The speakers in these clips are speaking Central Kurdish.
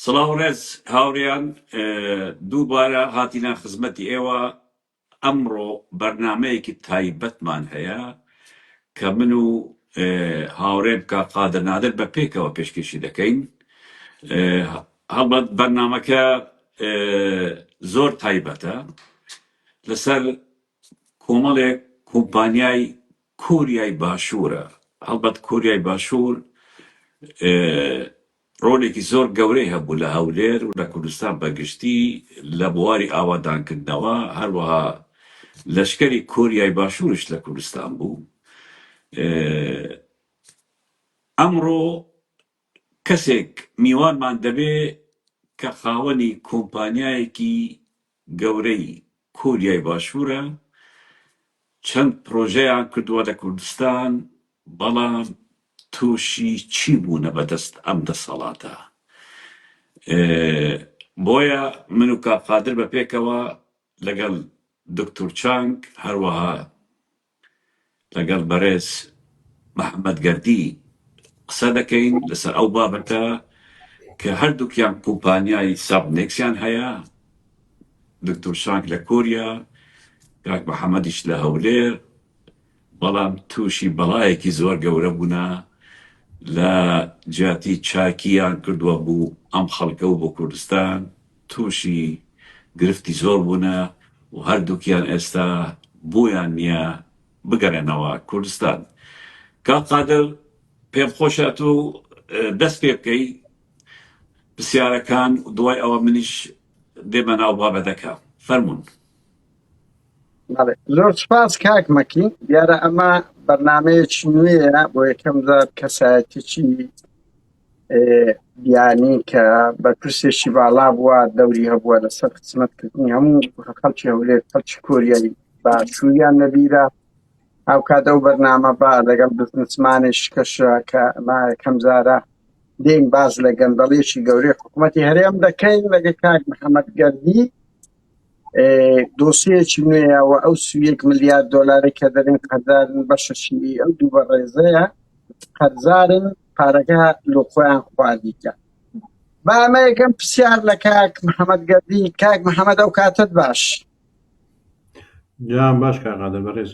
سڵاو ڕێز هاوڕێیان دووبارە هاتینە خزمەتی ئێوە ئەمڕۆ بەرنامەیەکی تایبەتمان هەیە کە من و هاوڕێم کاک قادر نادر بە پێکەوە پێشکێشی دەکەین هەڵبەت بەرنامەکە زۆر تایبەتە لەسەر کۆمەڵێک کۆمپانیای کۆریای باشوورە هەڵبەت کۆریای باشوور ڕۆلێکی زۆر گەورەی هەبوو لە هەولێر و لە کوردستان بە گشتی لە بواری ئاوادانکردنەوە، هەروەها لەشکری کۆریای باشوورش لە کوردستان بوو. ئەمڕۆ کەسێک میوانمان دەبێ کە خاوەنی کۆمپانیایەکی گەورەی کۆریای باشوورە، چەند پرۆژەیان کردووە لە کوردستان، بەڵام تووشی چی بوونە بەدەست ئەم دەسەڵاتە؟ بۆیە من و کاک قادر بە پێکەوە لەگەڵ دکتور چانگ هەروەها لەگەڵ بەرێز محەمەد گەردی قسە دەکەین لەسەر ئەو بابەتە کە هەردووکیان کۆمپانیای سابنێکسیان هەیە، دکتور چانگ لە کۆریا، کاک محەمەدیش لە هەولێر، بەڵام تووشی بەڵایەکی زۆر گەورە بوونە لە جیاتی چاکیان کردووە بوو ئەم خەڵکە و بۆ کوردستان تووشی گرفتی زۆر بوونە و هەردووکیان ئێستا بۆیان نییە بگەڕێنەوە کوردستان. کاک قادر پێم خۆشە ئەتوو دەست پێ بکەی پرسیارەکان و دوای ئەوە منیش دێمە ناو بابەتەکە. فەرموون. بەڵێ زۆر سپاس کاک مەکی دیارە ئەمە بەرنمەیەکی نوێیە بۆ یەکەم جار کەسایەتێکی بیانی کە بەرپرسێکی باڵا بووە دەوری هەبووە لەسەر خزمەتکردنی هەموو خەڵکی هەولێر خەڵکی کۆریای باشووریان لەبیرە هاوکات ئەو بەرنامە با لەگەڵ بزنسمانێک کەشە کە ئەمە یەکەم جارە دێین باس لە گەندەڵیەکی گەورەی حکوومەتی هەرێم دەکەین لەگە کاک محەممەد گەردی دۆسیەکی نوێیە و ئەو 31 ملیار دۆلاری کە دەرێن قەرزارن بەشەشی ئەو دوو بەڕێزەیە قەرزارن پارەکە لۆ خۆیان خواردیکە با ئەمە یەکەم پرسیار لە کاک محەممەد گەردی کاک محەممەد ئەو کاتت باش جان باش کاک قادر بەڕێز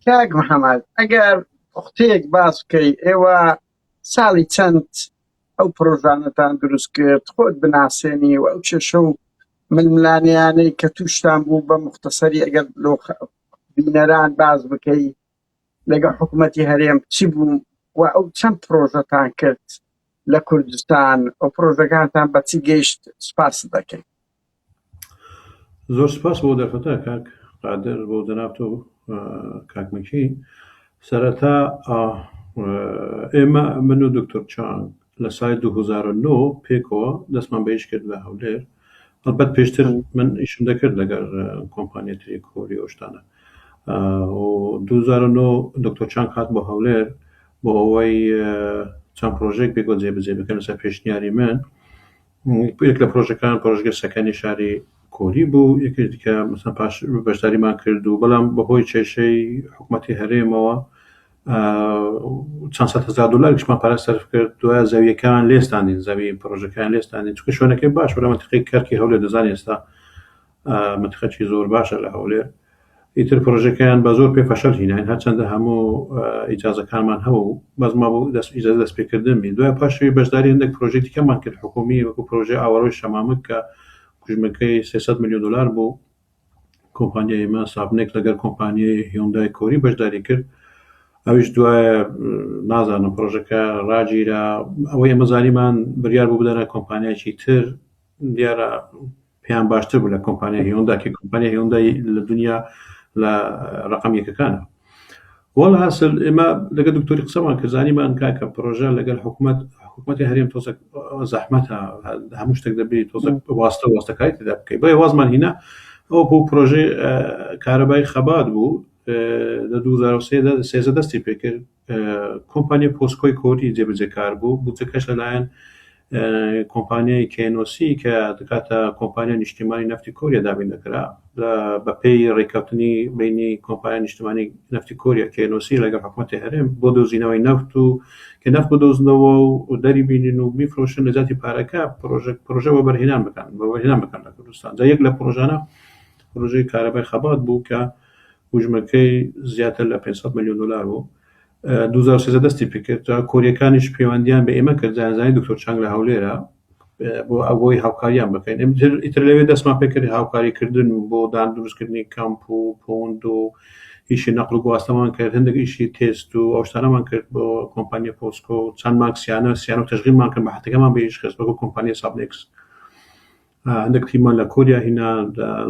کاک محەممەد ئەگەر پوختەیەک باس بکەی ئێوە ساڵی چەند ئەو پرۆژانەتان دروست کرد خۆت بناسێنی و ئەو کێشە و ململانێیانەی کە تووشتان بوو بە مختصری ئەگەر لۆ بینەران باس بکەی لەگەڵ حکوومەتی هەرێم چی بوو و ئەو چەند پرۆژەتان کرد لە کوردستان ئەو پرۆژەکانتان بەچی گەیشت سپاست دەکەین. زۆر سپاس بۆ دەرفەتە کاک قادر بۆ جەنابت و کاک مەکی سەرەتا ئێمە من و دکتۆر چانگ لە ساڵی 2009 پێکەوە دەستمان بە ئیش کرد لە هەولێر هەڵبەت پێشتر من ئیشم دەکرد لەگەر کۆمپانیای تری کۆری ئەو شتانە و 2009 دکتۆر چانگ هات بۆ هەولێر بۆ ئەوەی چەند پرۆژێک پێکەوە جێبەجێ بکەن لەسەر پێشنیاری من یەک لە پرۆژەکان پرۆژگە سەکەنی شاری کۆری بوو یەکێک دیکە مەسەن پاش بەشداریمان کرد و بەڵام بەهۆی کێشەی حکوومەتی هەرێمەوە چەند سەد هەزار دلاریشمان پارە سەرف کرد دوای زەویەکان لێستاندین زەوی پرۆژەکان لێستاندین چونکە شوێنەکەی باش لە منتیقەی کەرکی هەولێر دەزانین ئێستا منتیقەکی زۆر باشە لە هەولێر ئیتر پرۆژەکەیان بە زۆر پێ فەشەل هیناین هەرچەندە هەموو ئیجازەکانمان هەبوو بەس مابوو دەست ئیجازە دەست پێکردن بین دوای پاشوی بەشداری هەندێک پرۆژەی دیکەمان کرد حکومی وەکو پرۆژەی ئاوەڕۆی شەمامک کە کوژمەکەی 300 میلیۆن دلار بوو کۆمپانیای ئێمە سابنێک لەگەر کۆمپانیای هیۆندای کۆری بەشداری کرد ئەویش دوایە نازانم پرۆژەکە ڕاگیرا ئەوەی ئێمە زانیمان بریار بوو بدەنە کۆمپانیایەکی تر دیارە پێیان باشتر بوو لە کۆمپانیای هیۆندا کە کۆمپانیای هیۆندا لە دنیا لە ڕقم یەکەکانە وەڵحاصل ئێمە لەگە دکتۆری قسەمان کرد زانیمان کاکە پرۆژە لەگەل حکوومەت حکوومەتی هەرێم تۆزەک زەحمەتە هەموو شتێک دەبی تۆزەک واستە واستەکاری تێدا بکەی بۆیە وازمان هینا ئەو بۆ پرۆژەی کارەبای خەبات بوو لە 2013 دەستی پێکرد کۆمپانیای پۆسکۆی کۆری جێبەجێکار بوو بودجەکەش لەلایەن کۆمپانیای KNOC کە دەکاتە کۆمپانیای نیشتیمانی نەفتی کۆریا دابین دەکرا بەپێی ڕێککەوتنی بینی کۆمپانیای نیشتمانی نەفتی کۆریا KNOC لەگەڵ حکوومەتی هەرێم بۆ دۆزینەوەی نەفت و کە نەفت بدۆزنەوە و دەری بینین و بیفرۆشن لە جیاتی پارەکە پرۆژە پرۆژە وەبەرهێنان بکەن وەبەرهێنان بکەن لە کوردستان جا یەک لە پرۆژانە پرۆژەی کارەبای خەبات بوو کە وژمەکەی زیاتر لە 500 میلیۆن دلار بوو 2013 دەستی پێکرد جا کۆریەکانیش پەیوەندیان بە ئێمە کرد زانزانی دکتۆر چانگ لە هەولێرە بۆ ئەوەی هاوکاریان بکەین ئیتر لەوێ دەستمان پێکرد هاوکاریکردن و بۆ دان دروستکردنی کامپ و پۆند و ئیشی نەقل و گواستەمان کرد هەندێک ئیشی تێست و ئەو شتانەمان کرد بۆ کۆمپانیا پۆسکۆ چەند مانگ سیانە سیانە و تەشغیلمان کرد بەحەتەکەمان بە ئیش خست وەکو کۆمپانیا سابنێکس هەندێک تیمان لە کۆریا هینا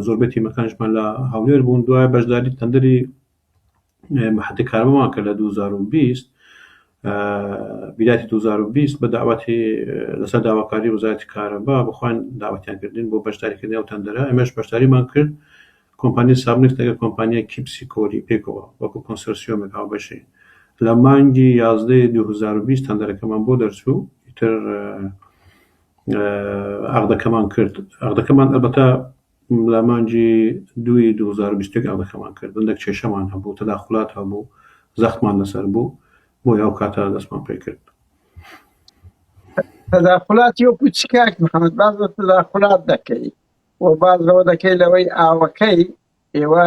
زۆربەی تیمەکانیشمان لە هەولێر بوون دوای بەشداری تەندەری محەتی کارەبامان کرد لە 2020 بیداتی 2020 بە داوەتی لەسەر داواکاری وەزارەتی کارەبا بخوان داوەتیان کردین بۆ بەشداریکردنی ئەو تەندەرە ئێمەش بەشداریمان کرد کۆمپانیای سابنکس لەگەڵ کۆمپانیای کیپسی کۆری پێکەوە وەکو کۆنسۆرسیۆمێک هاوبەشی لە مانگی 11 2020 تەندەرەکەمان بۆ دەرچوو ئیتر عەقدەکەمان کرد عەقدەکەمان ئەلبەتە لە مانگی دووی 2021 عەقدەکەمان کرد هەندێک کێشەمان هەبوو تەداخولات هەبوو زەختمان لەسەر بوو بۆیە ئەو کاتە دەستمان پێ کرد. تەداخولاتی وەکو چ کاک محەممەد باس لە تەداخولات دەکەی و باس لەوە دەکەی لەوەی ئاوەکەی ئێوە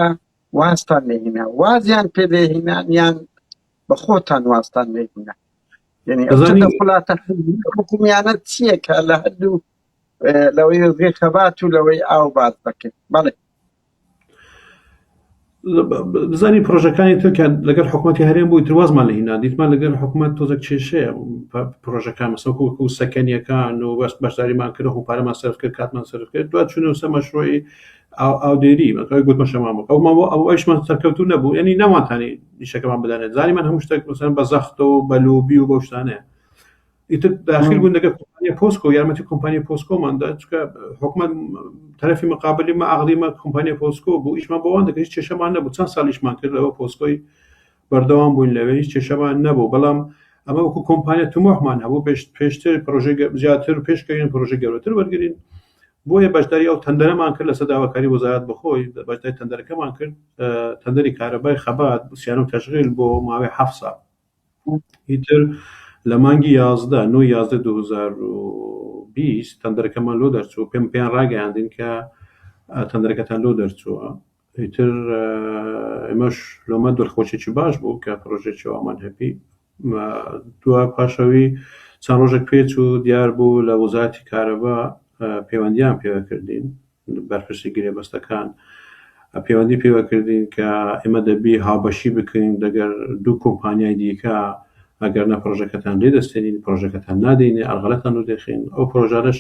وازتان لێهینا وازیان پێ لێهینان یان بە خۆتان وازتان لێهینا یعنی ئەو تەدەخولاتە حکومیانە چییە کە لە هەردوو لەوەی وێزگەی خەبات و لەوەی ئاو باس دەکەین بەڵێ بزانی پرۆژەکانی تر کە لەگەڵ حکوومەتی هەرێم بووی تروازمان لە هینا دیتمان لەگەڵ حکوومەت تۆزێک کێشەیە پرۆژەکان مەسەکو وەکو سەکەنیەکان و بەس بەشداریمان کرد و پارەمان سەرف کرد کاتمان سەرف کرد دوا چونە سەر مەشروعی ئاودێری مەکەی گوتمە شەمام ئەو ما ئەو ئەویشمان سەرکەوتوو نەبوو یعنی نەمانتانی ئیشەکەمان بدەنێت زانیمان هەموو شتێک مەسەن بە زەختە و بە لۆبی و بەو شتانەیە ئیتر داخل بوون لەگەڵ کۆمپانیا پۆسکۆ یارمەتی کۆمپانیا پۆسکۆمان دا چونکە حکومەت تەرەفی مقابلی مە عەقدی مە کۆمپانیا پۆسکۆ بوو ئیشمان بۆ وان دەکرد هیچ کێشەمان نەبوو چەند ساڵ ئیشمان کرد لەوە پۆسکۆی بەردەوام بووین لەوێ هیچ کێشەمان نەبوو بەڵام ئەمە وەکو کۆمپانیا تموحمان هەبوو پێشتر پرۆژەی زیاتر پێشکەوین پرۆژەی گەورەتر وەرگرین بۆیە بەشداری ئەو تەندەرەمان کرد لەسەر داواکاری وەزارەت بەخۆی بەشداری تەندەرەکەمان کرد تەندەری کارەبای خەبات سیانە و تەشغیل بۆ ماوەی حەفت ساڵ ئیتر لە مانگی 11 نۆ 11 2020 تەندەرەکەمان لۆ دەرچوو پێم پێیان ڕاگەیاندین کە تەندەرەکەتان لۆ دەرچووە ئیتر ئێمەش لۆمە دڵخۆشێکی باش بوو کە پرۆژێکی وامان هەبی دوا پاشەوی چەند ڕۆژێک پێچوو دیار بوو لە وەزارەتی کارەبا پەیوەندیان پێوە کردین بەرپرسی گرێبەستەکان پەیوەندی پێوە کردین کە ئێمە دەبی هاوبەشی بکەین لەگەر دوو کۆمپانیای دیکە ئەگەر نە پرۆژەکەتان لێ دەستێنین پرۆژەکەتان نادەینێ ئەرغەلەتان لۆ دەخین ئەو پرۆژانەش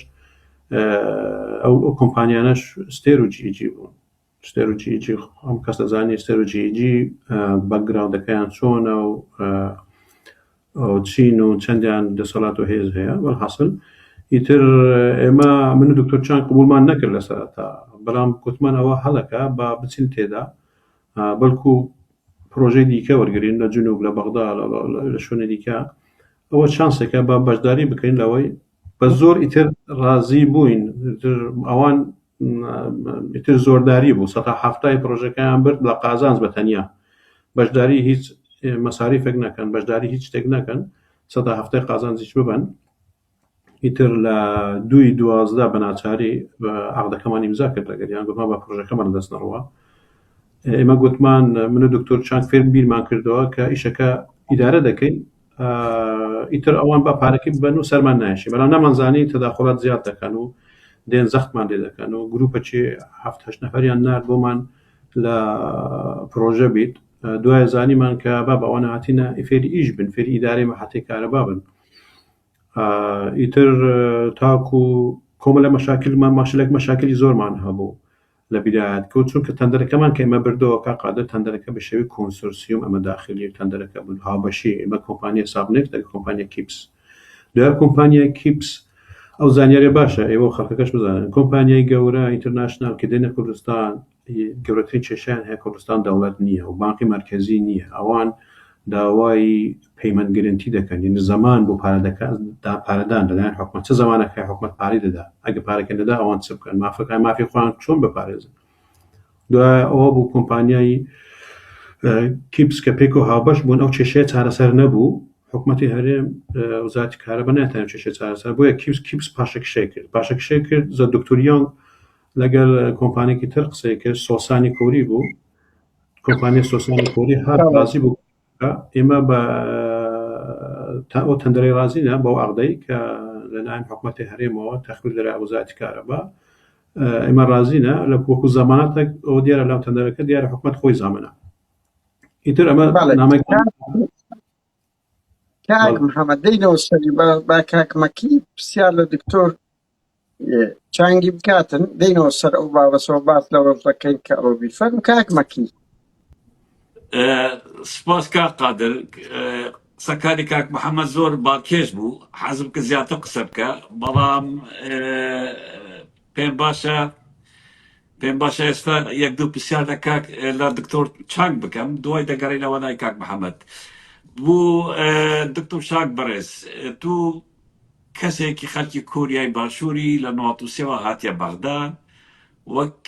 ئەو کۆمپانیانەش ستێر و جیجی بوون ستێر و جیجی هەم کەس دەزانێ ستێر و جیجی باکگراوندەکەیان چۆنە و چین و چەندیان دەسەڵات و هێز هەیە وەلحاسل ئیتر ئێمە من و دکتۆر چان قبوڵمان نەکرد لە سەرەتا بەڵام گوتمان ئەوە هەڵەکە با بچین تێدا بەڵکو پرۆژەی دیکە وەرگین لە جنوب لە بەغدا لە شوێنی دیکە ئەوە چانسێکە با بەشداری بکەین لەوەی بە زۆر ئیتر ڕازی بووین ئەوان ئیتر زۆرداری بوو سەتا حەفتای پرۆژەکەیان برد لە قازانج بە تەنیا بەشداری هیچ مەساریفێک نەکەن بەشداری هیچ شتێک نەکەن سەدا هەفتای قازانجیش ببن ئیتر لە دووی دوازدە بە ناچاری عقدەکەمان ئیمزا کرد لەگەر یان گوتمان بە پرۆژەکەمان دەست نەڕوە ئێمە گوتمان من و دکتۆر چاک فێر بیرمان کردەوە کە ئیشەکە ئیدارە دەکەین ئیتر ئەوان بە پارەکەی ببەن و سەرمان نایشی بەڵام نەمانزانی تەداخڵات زیاد دەکەن و دێن زەختمان لێ دەکەن و گروپەکی هەفت هەشت نەفەریان نارد بۆمان لە پرۆژە بیت دوای زانیمان کە با بەوانە هاتینە فێری ئیش بن فێری ئیدارەی مەحەتەی کارەبا بن ئیتر تاکو کۆمەلە مەشاکلمان ماشلێک مەشاکلی زۆرمان هەبوو لە بیدایەت کەوت چونکە تەندەرەکەمان کە ئێمە بردەوە کاک قادر تەندەرەکە بە شێوەی کۆنسۆرسیۆم ئەمە داخلی تەندەرەکە بوو هاوبەشی ئێمە کۆمپانیای سابنێکس لەگەڵ کۆمپانیای کیپس دوای کۆمپانیای کیپس ئەو زانیاریە باشە ئێوە و خەڵکەکەش بزانن کۆمپانیای گەورە international کە دێنە کوردستان گەورەترین کێشیان هەیە کوردستان دەوڵەت نییە و بانقی مەرکەزی نییە ئەوان داوای payment guarantee دەکەن یعنی زەمان بۆ پارە دەکات پارەدان لەلایەن حکومەت چ زەمانەکە حکومەت پارەی دەدا ئەگە پارەکە نەدا ئەوان چ بکەن مافەکان مافی خۆیان چۆن بپارێزن دوای ئەوە بوو کۆمپانیای کیپس کە پێکەوە هاوبەش بوون ئەو کێشەیە چارەسەر نەبوو حکوومەتی هەرێم وزارەتی کارەبا ناتوانێت کێشەی چارەسەر بۆیە کیپس کیپس پاشەکشەی کرد پاشەکشەی کرد زە دکتۆر یانگ لەگەڵ کۆمپانیکی تر قسەی کرد سۆسانی کۆری بوو کۆمپانیای سۆسانی کۆری هات ڕازی بوو ئێمە بە تا ئەو تەندەرەی ڕازینە بەو عقدەی کە لەلایەن حکوومەتی هەرێمەوە تەخویر دەرا وزارەتی کارەبا ئێمە ڕازینە لە وەکو زەمانەتێک ئەو دیارە لەو تەندەرەکە دیارە حکومەت خۆی زامنە ئیتر ئەمە نامەی کاک محەممەد دەینەوە سەری با کاک مەکی پرسیار لە دکتۆر چانگی بکاتن دەینەوە سەر ئەو بابەسەوە باس لەوەش دەکەین کە ئەوە بی فەرم کاک مەکی. سپاس کاک قادر قسەکانی کاک محەممەد زۆر باڵکێش بوو حەزم کە زیاتر قسە بکە بەڵام پێم باشە پێم باشە ئێستا یەک دوو پرسیار لە کاک لە دکتۆر چانگ بکەم دوای دەگەڕێینەوە لای کاک محەممەد بوو دکتۆر چانگ بەڕێز تو کەسێکی خەلکی کۆریای باشووری لە 93ەوە هاتیە بەغدا وەک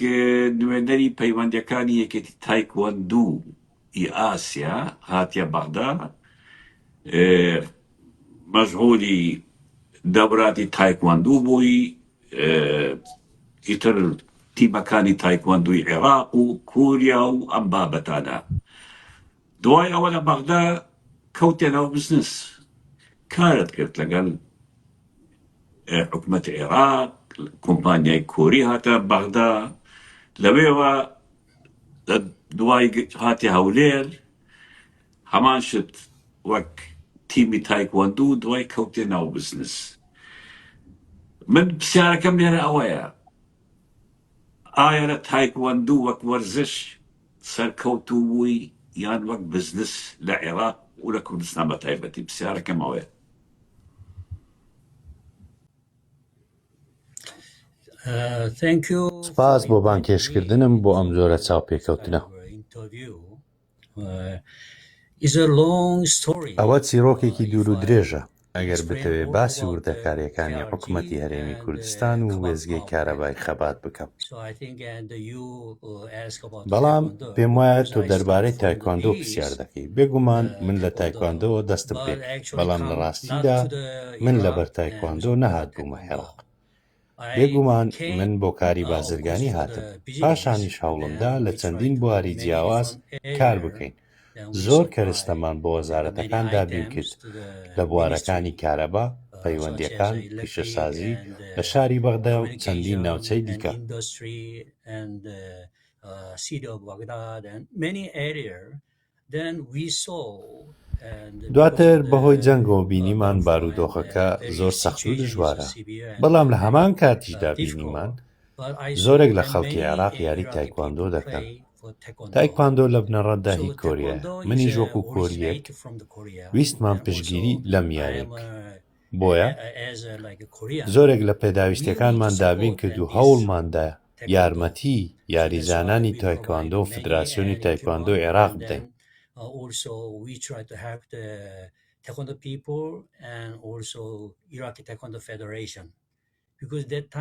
نوێنەری پەیوەندیەکانی یەکێتی تایکوەندو ی ئاسیا هاتیە بەغدا مەشغولی دەوراتی تایکواندو بووی ئیتر تیمەکانی تایکواندوی عێراق و کوریا و ئەم بابەتانە دوای ئەوە لە بەغدا کەوتە ناو بزنس کارت کرد لەگەل حکومەتی عێراق کۆمپانیای کۆری هاتە بەغدا لەوێوە دوای هاتی هەولێر هەمان شت وەک تیمی تایکواندو دوای کەوتێ ناو بزنس من پرسیارەکەم لێرە ئەوەیە ئایا لە تایکواندو وەک وەرزش سەرکەوتوو بووی یان وەک بزنس لە عێراق و لە کوردستان بە تایبەتی پرسیارەکەم ئەوەیە. سوپاس بۆ بانگهێشتکردنم بۆ ئەم جۆرە چاوپێکەوتنە. ئەوە چیڕۆکێکی دوور و درێژە، ئەگەر بتەوێ باسی وردەکارییەکانی حکومەتی هەرێمی کوردستان و وێستگەی کارەبای خەبات بکەم. بەڵام پێموایە تۆ دەربارەی تایکواندۆ پرسیار دەکەی. بێگومان من لە تایکواندۆوە دەستم پێکرد، بەڵام لە ڕاستیدا من لەبەر تایکواندۆ نەهاتبوومە عێراق. بێگومان من بۆ کاری بازرگانی هاتم، پاشانیش هەوڵمدا لە چەندین بواری جیاواز کار بکەین، زۆر کەرستەمان بۆ وەزارەتەکان دابین کرد لە بوارەکانی کارەبا، پەیوەندییەکان، پیشەسازی لە شاری بەغدا و چەندین ناوچەی دیکە. دواتر بەهۆی جەنگەوە بینیمان بارودۆخەکە زۆر سەخت و دژوارە، بەڵام لە هەمان کاتیشدا بینیمان زۆرێک لە خەڵکی عێراق یاری تایکواندۆ دەکەن. تایکواندۆ لە بنەڕەتدا هی کۆریایە، منیش وەکو کۆرییەک ویستمان پشتگیری لەم یارییە بکەین. بۆیە زۆرێک لە پێداویستییەکانمان دابین کرد و هەوڵماندا یارمەتی یاریزانانی تایکواندۆ و فیدراسیۆنی تایکواندۆی عێراق بدەین.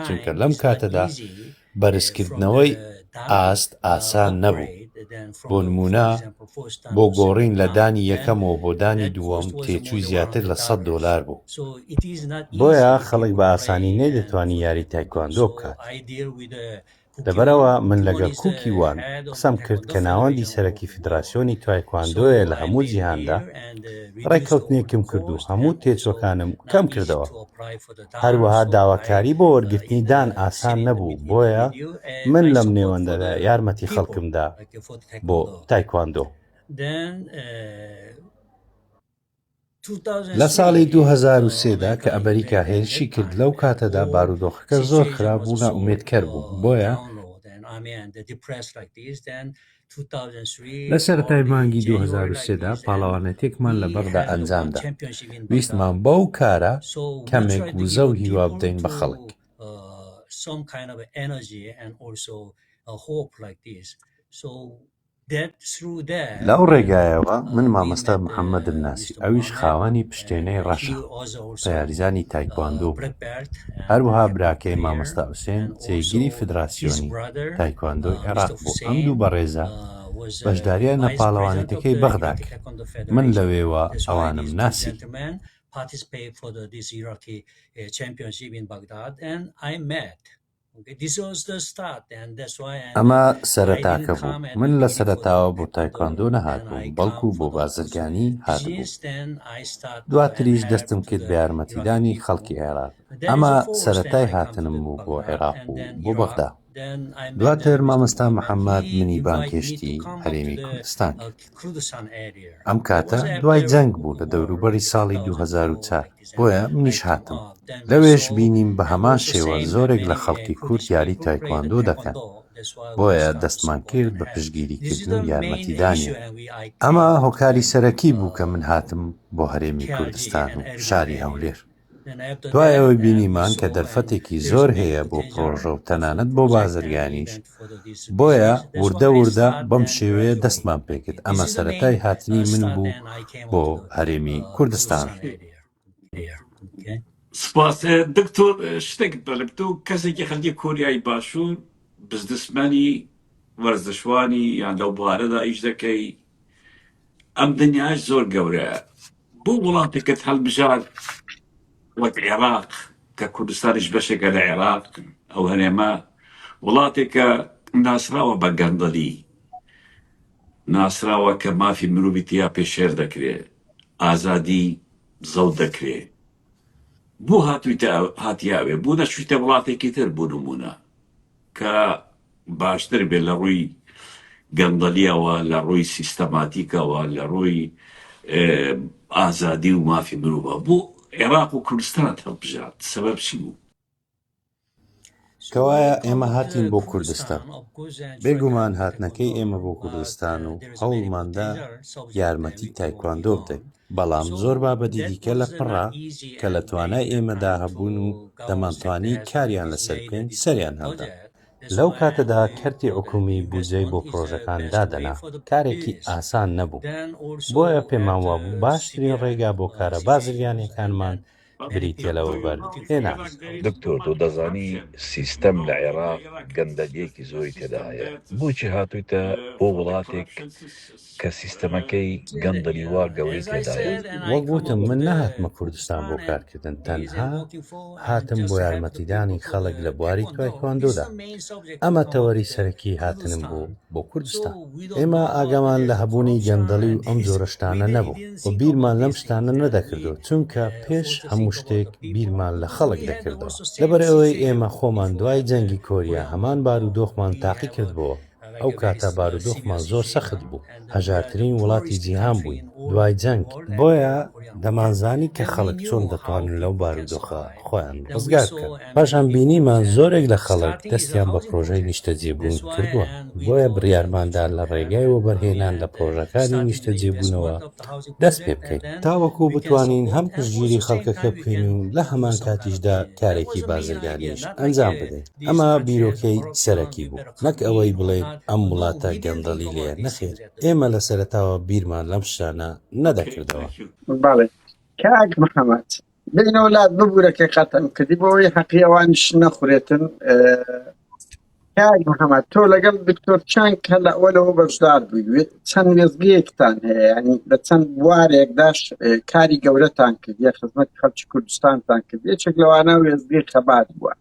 چونکە لەم کاتەدا بەرزکردنەوەی ئاست ئاسان نەبوو، بۆ نموونە بۆ گۆڕین لە دانی یەکەمەوە بۆ دانی دووەم تێچووی زیاتر لە 100 دۆلار بوو. بۆیە خەڵک بە ئاسانی نەیدەتوانی یاری تایکواندۆ بکات. لەبەرئەوە من لەگەڵ کوکی وان قسەم کرد کە ناوەندی سەرەکی فیدراسیۆنی تایکواندۆیە لە هەموو جیهاندا، ڕێککەوتنێکم کرد و هەموو تێچووەکانم کەم کردەوە. هەروەها داواکاری بۆ وەرگرتنی دان ئاسان نەبوو بۆیە من لەم نێوەندەدا یارمەتی خەڵکم دا بۆ تایکواندۆ. لە ساڵی 2003 دا کە ئەمریکا هێرشی کرد لەو کاتەدا بارودۆخەکە زۆر خراپ و نائومێدکەر بوو بۆیە لە سەرەتای مانگی 2003 دا پاڵەوانێتیەکمان لە بەغدا ئەنجامدا ویستمان بەو کارە کەمێک وزە و هیوا بدەین بە خەڵک. لەو ڕێگایەوە من مامۆستا محەممەدم ناسی، ئەویش خاوەنی پشتێنەی ڕەشە، بە یاریزانی تایکواندۆ بوو، هەروەها براکەی مامۆستا حوسێن جێگری فیدراسیۆنی تایکواندۆی عێراق بوو، ئەم دوو بەڕێزە بەشدارییان لە پاڵەوانێتیەکەی بەغدا کرد، من لەوێوە ئەوانم ناسی. ئەمە سەرەتاکە بوو، من لە سەرەتاوە بۆ تایکواندۆ نەهاتبووم، بەڵکو بۆ بازرگانی هاتبووم، دواتریش دەستم کرد بە یارمەتیدانی خەڵکی عێراق، ئەمە سەرەتای هاتنم بوو بۆ عێراق و بۆ بەغدا. دواتر مامۆستا محەممەد منی بانگهێشتی هەرێمی کوردستان کرد. ئەم کاتە دوای جەنگ بوو لە دەوروبەری ساڵی 2004، بۆیە منیش هاتم. لەوێش بینیم بە هەمان شێوە زۆرێک لە خەڵکی کورد یاری تایکواندۆ دەکەن، بۆیە دەستمان کرد بە پشتگیریکردن و یارمەتیدانیان. ئەمە هۆکاری سەرەکی بوو کە من هاتم بۆ هەرێمی کوردستان و شاری هەولێر. دوای ئەوەی بینیمان کە دەرفەتێکی زۆر هەیە بۆ پڕۆژە و تەنانەت بۆ بازرگانیش، بۆیە وردە وردە بەم شێوەیە دەستمان پێکرد، ئەمە سەرەتای هاتنی من بوو بۆ هەرێمی کوردستان. سپاس دکتۆر شتێکت بڵێم تۆ کەسێکی خەڵکی کۆریای باشوور بزنسمانی وەرزشوانی یان لەو بوارەدا ئیش دەکەی ئەم دنیاش زۆر گەورەیە بۆ وڵاتێکت هەڵبژارد وەک عێراق کە کوردستانیش بەشێکە لە عێراق ئەو هەرێمە وڵاتێکە ناسراوە بە گەندەلی ناسراوە کە مافی مرۆڤی تیا پێشێل دەکرێ ئازادی زەوت دەکرێ بۆ هاتوویتە هاتیە ئەوێ بۆ نەچوویتە وڵاتێکی تر بۆ نموونە کە باشتر بێت لە ڕووی گەندەلیەوە لە ڕووی سیستەماتیکەوە لە ڕووی ئازادی و مافی مرۆڤە بۆ عێراق و کوردستانت هەڵبژارد سەبەب چی بوو؟ کەوایە ئێمە هاتین بۆ کوردستان. بێگومان هاتنەکەی ئێمە بۆ کوردستان و هەوڵماندا یارمەتی تایکواندۆ بدەین، بەڵام زۆر بابەتی دیکە لە پڕا کە لە توانای ئێمەدا هەبوون و دەمانتوانی کاریان لەسەر بکەین سەریان هەڵدا. لەو کاتەدا کەرتی حکومی بودجەی بۆ پڕۆژەکان دادەنا، کارێکی ئاسان نەبوو، بۆیە پێمانوابوو باشترین ڕێگا بۆ کارە بازرگانییەکانمان بریتیە لە وەبەرهێنان. دکتۆر تۆ دەزانی سیستەم لە عێراق گەندەلیەکی زۆری تێدا هەیە بۆچی هاتویتە بۆ وڵاتێک کە سیستەمەکەی گەندەلی وا گەورەی تێدایە؟ وەک وتم من نەهاتمە کوردستان بۆ کارکردن تەنها هاتم بۆ یارمەتیدانی خەڵک لە بواری تایکواندۆدا ئەمە تەوەری سەرەکی هاتنم بوو بۆ کوردستان. ئێمە ئاگامان لە هەبوونی گەندەڵی و ئەم جۆرە شتانە نەبوو و بیرمان لەم شتانە نەدەکردەوە، چونکە پێش هەموو شتێک بیرمان لە خەڵک دەکردەوە. لەبەرئەوەی ئێمە خۆمان دوای جەنگی کۆریا هەمان بارودۆخمان تاقیکردبۆوە، ئەو کاتە بارودۆخمان زۆر سەخت بوو، هەژارترین وڵاتی جیهان بووین دوای جەنگ، بۆیە دەمانزانی کە خەڵک چۆن دەتوانن لەو بارودۆخە خۆیان ڕزگار بکەن. پاشان بینیمان زۆرێک لە خەڵک دەستیان بە پڕۆژەی نیشتەجێبوون کردووە، بۆیە بڕیارماندا لە ڕێگای وەبەرهێنان لە پڕۆژەکانی نیشتەجێبوونەوە دەست پێ بکەین، تاوەکو بتوانین هەم پشتگیری خەڵکەکە بکەین و لە هەمان کاتیشدا کارێکی بازرگانیش ئەنجام بدەین. ئەمە بیرۆکەی سەرەکی بوو، نەک ئەوەی بڵێین ئەم وڵاتە گەندەڵی لێیە، نەخێر، ئێمە لە سەرەتاوە بیرمان لەم شتانە نەدەکردەوە. بەڵێ کاک محەمەد بێنەوە لات ببوورە کە قەتم کردی بۆ ئەوەی حەقی ئەوانیش نەخورێتن کاک محەممەد تۆ لەگەڵ دکتۆر چەند کە لە ئەوەلەوە بەشدار بووی چەند وێزگەیەکتان هەیە ینی لە چەند بوارێکداش کاری گەورەتان کردیە خزمەت خەڵکی کوردستانتان کرد یەکێک لەوانە وێزگەی خەبات بووە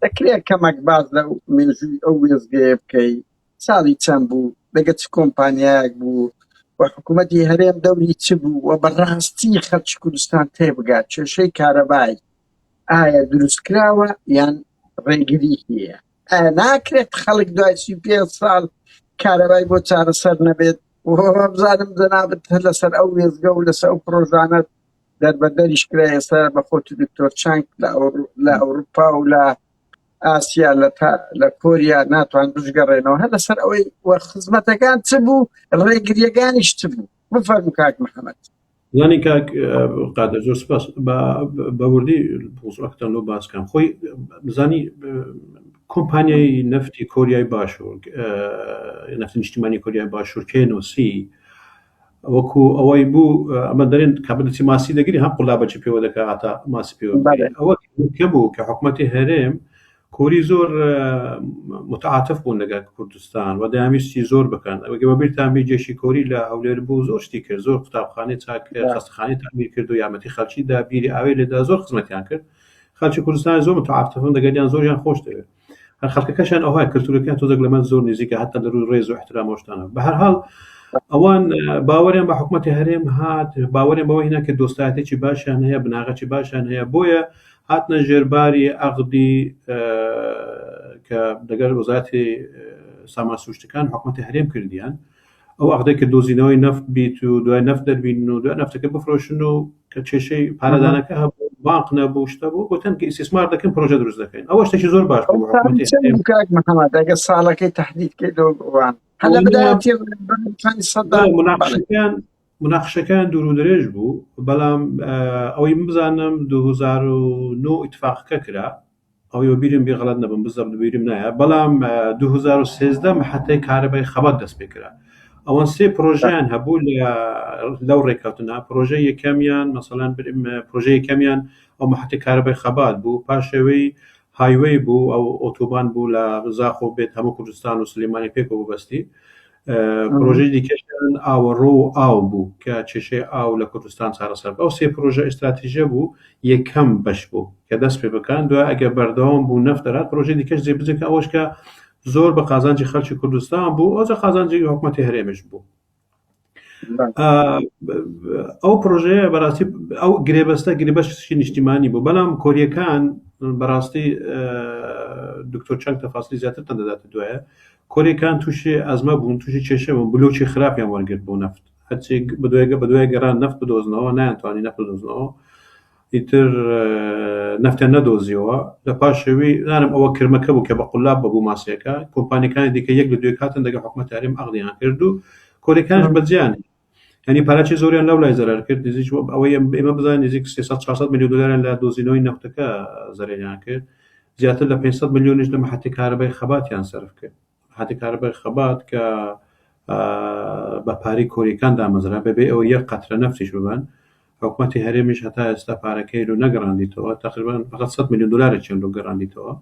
دەکرێت کەمەک باز لە مێژووی ئەو وێزگەیە بکەی ساڵی چەند بوو لەگە چ کۆمپانیایەک بوو و حکوومەتی هەرێم دەوری چ بوو و بەڕاستی خەڵکی کوردستان تێبگات کێشەی کارەبای ئایا دروستکراوە یان ڕێگری هەیە ئایا ناکرێت خەڵک دوای 35 ساڵ کارەبای بۆ چارەسەر نەبێت بزانم جەنابت هەر لەسەر ئەو وێزگە و لەسەر ئەو پرۆژانە دەربەدەریش کرا ئێستا بە خۆت و دکتۆر چانک لە ئەوروپا و لە ئاسیا لە لە کۆریا ناتوان بشگەڕێنەوە هەر لەسەر ئەوەی وە خزمەتەکان چ بوو ڕێگریەکانیش چ بوو بفەرموو کاک محەممەد زانی کاک قادر زۆر سپاس بە وردی موضوعەکەتان لۆ باس کەم خۆی زانی. کۆمپانیای نەفتی کۆریای باشوور، نەفتی نیشتیمانی کۆریای باشوور KNOC وەکو ئەوەی بوو ئەمە دەرێن کابلتی ماسی دەگری هەم قولابەکی پێوە دەکا هەتا ماسی پێوە ئەوە کە بوو کە حکوومەتی هەرێم کۆری زۆر متعاتف بوون لەگەڵ کوردستان و دەیانویستی زۆر بکەن ئەوەگە بە بیرتان بی جێشی کۆری لە هەولێر بوو زۆر شتی کرد زۆر قوتابخانەی چاک کرد خەستەخانەی تەعمیر کرد و یارمەتی خەڵکی دا بیری ئاوی لێدا زۆر خزمەتیان کرد خەڵکی کوردستان زۆر متعاتفن دەگەلیان زۆریان خۆش دەوێت هەر خەڵکەکەشیان ئەوها کللتورەکەیان تۆزێک لەمە زۆر نزیکە هەتا لە ڕووی ڕێز و احترام و شتانە بە هەر حاڵ ئەوان باوەریان بە حکوومەتی هەرێم هات باوەریان بەوە هینا کە دۆستایەتێکی باشیان هەیە بناغەکی باشیان هەیە بۆیە هاتنە ژێرباری عەقدی کە لەگەر وەزارەتی سامان سروشتەکان حکوومەتی هەرێم کردیان ئەو عەقدەی کە دۆزینەوەی نەفت بیت و دوای نەفت دەربین و دوای نەفتەکە بفرۆشن و کە کێشەی پارەدانەکە هەبوو بانق نەبوو شتە بوو گوتن کە ئیسیسمار دەکەن پرۆژە دروست دەکەین ئەوە شتێکی زۆر باش بوو حکوومەتی هەرێم. کاک محەممەد ئەگەر ساڵەکەی تهدید کرد وان هەر لە بدایەتی سەدام مناقشەکان مناقشەکان دوور و درێژ بوو بەڵام ئەوەی من بزانم 2009 ئیتفاقەکە کرا ئەوەی وەبیرم بێ غەڵەت نەبم بزەبت بیرم نایە بەڵام 2013 محەتەی کارەبای خەبات دەست پێ کرا ئەوان سێ پرۆژیان هەبوو لە لەو ڕێککەوتنە پرۆژە یەکەمیان مەسەلەن پرۆژە یەکەمیان ئەو محەتەی کارەبای خەبات بوو پاشەوەی highway بوو ئەو ئۆتۆبان بوو لە زاخۆ بێت هەموو کوردستان و سلێمانی پێکەوە بەستی پرۆژەی دیکەشیان ئاوەڕۆ و ئاو بوو کە کێشەی ئاو لە کوردستان چارەسەر بکە. ئەو سێ پرۆژە ئیستراتیژە بوو یەکەم بەش بوو کە دەست پێ بکەن دوای ئەگەر بەردەوام بوو نەفت دەرات پرۆژەی دیکەش جێبەجێ کە ئەوەش کە زۆر بە قازانجی خەڵکی کوردستان بوو ئەوجا قازانجی حکوومەتی هەرێمیش بوو. ئەو پرۆژەیە بەڕاستی ئەو گرێبەستە گرێبەستێکی نیشتیمانی بوو بەڵام کۆریەکان بەڕاستی دکتۆر چەند تەفاسلی زیاترتان دەدات دوایە کۆریەکان تووشی ئەزمە بوون تووشی کێشە بوون بلۆکی خراپیان وەرگرت بۆ نەفت هەرچی بەدوایگە بەدوای گەڕان نەفت بدۆزنەوە نایانتوانی نەفت بدۆزنەوە ئیتر نەفتیان نەدۆزیەوە لە پاشەوی نانم ئەوە کرمەکە بوو کە بە قولاب بەبوو ماسیەکە کۆمپانیەکانی دیکە یەک لە دوێک هاتن دەگە حکومەت هەرێم عەقدیان کرد و کۆریەکانش بەجیان یعنی پارەی زۆریان لەو لای زەرەر کرد نزیک ئەوەی ئێمە بزانین نزیک 300 400 میلیۆن دلاریان لە دۆزینەوەی نەفتەکە زەرەریان کرد زیاتر لە 500 میلیۆنیش لە محەتی کارەبای خەباتیان سەرف کرد محەتی کارەبای خەبات کە بە پارەی کۆریەکان دامەزرا بەبێ ئەوە یەک قەترە نەفتیش ببەن حکومەتی هەرێمیش هەتا ئێستا پارەکەی لۆ نەگەڕاندیتەوە تقریبا فقط 100 میلیۆن دلارێکیان لۆ گەڕاندیتەوە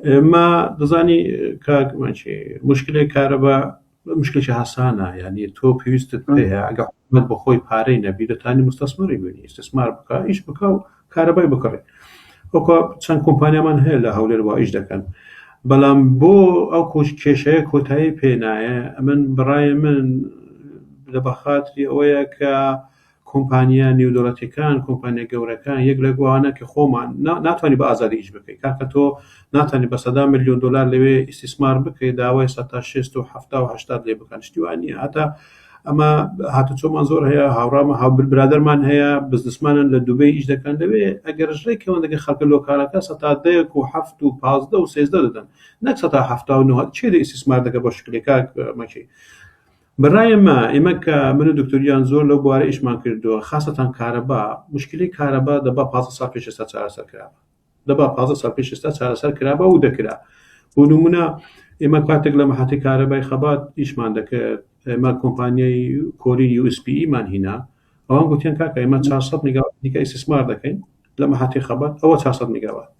ئێمە دەزانی کاک مەچی مشکلێک کارەبا مشکلێکی هاسانە یعنی تۆ پێویستت پێیە ئەگە حکومەت بە خۆی پارەی نەبی دەتانی مستەسمەری بینی ئیستثمار بکە ئیش بکە و کارەبای بکڕێ وەکو چەند کۆمپانیامان هەیە لە هەولێر وا ئیش دەکەن بەڵام بۆ ئەو کۆش کێشەیە کۆتایی پێنایە ئەمن بڕای من لە بەخاتری ئەوەیە کە کۆمپانیا نێودەوڵەتیەکان، کۆمپانیا گەورەکان یەک لە گوانە کە خۆمان ناتوانانی بە ئازادی ئیش بکەی کاکە تۆ ناتوانانی بە سەدا میلیۆن دلار لەوێ ئیستیسمار بکەی داوای 160 و 70 و 80 لێ بکەن شتی وان نییە هەتا ئەمە هاتوچۆمان زۆر هەیە هاوڕامە هاو برادەرمان هەیە بزنسمانن لە دوبەی ئیش دەکەن لەوێ ئەگەر ڕێکەوەن دەگە خەڵکە local ەکە سەتا دەیەک و هەفت و 15 و 13 دەدەن نەک سەتا هەفتا و نۆ چێ لە ئیستیسمار دەکە بۆ شکلێکا مەکی بەڕای ئێمە، ئێمە کە من و دکتۆر گیان زۆر لەو بوارە ئیشمان کردووە، خاسەتەن کارەبا، موشکیلەی کارەبا دەبا 15 ساڵ پێش ئێستا چارەسەر کرابا. دەبا 15 ساڵ پێش ئێستا چارەسەر کرابا و دەکرا. بۆ نمونە ئێمە کاتێک لە مەحەتی کارەبای خەبات ئیشمان دەکرد، ئێمە کۆمپانیای کۆری USPE مان هینا، ئەوان گوتیان کاکە ئێمە 400 میگاوات دیکە ئیستیسمار دەکەین لە مەحەتی خەبات، ئەوە 400 میگاوات.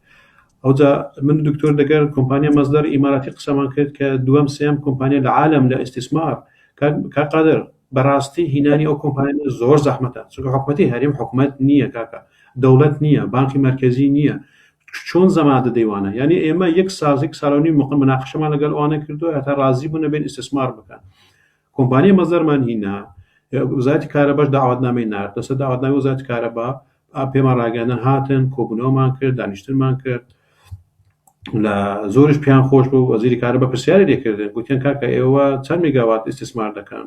ئەوجا من و دکتۆر دەگەر کۆمپانیا مەزدەر ئیماراتی قسەمان کرد کە دووەم سێم کۆمپانیا لە عالم لە ئیستیسمار کاک قادر بەڕاستی هینانی ئەو کۆمپانیا زۆر زەحمەتە چونکە حکومەتی هەرێم حکومەت نییە کاکە دەوڵەت نییە بانکی مەرکەزی نییە چۆن زەمان دەدەیوانە یعنی ئێمە یەک ساز یەک ساڵ و نیم مقە مناقشەمان لەگەڵ ئەوانە کردووە هەتا ڕازی بوون بێن ئیستیسمار بکەن کۆمپانیای مەزدەرمان هینا وزارەتی کارەباش داوەتنامەی نارد لەسەر داوەتنامەی وزارەتی کارەبا پێمان ڕاگەیاندن هاتن کۆبوونەوەمان کرد دانیشتنمان کرد لە زۆریش پێیان خۆش بوو وەزیری کارەبا پرسیاری لێکردن گوتیان کاکە ئێوە چەند میگاوات ئیستیسمار دەکەن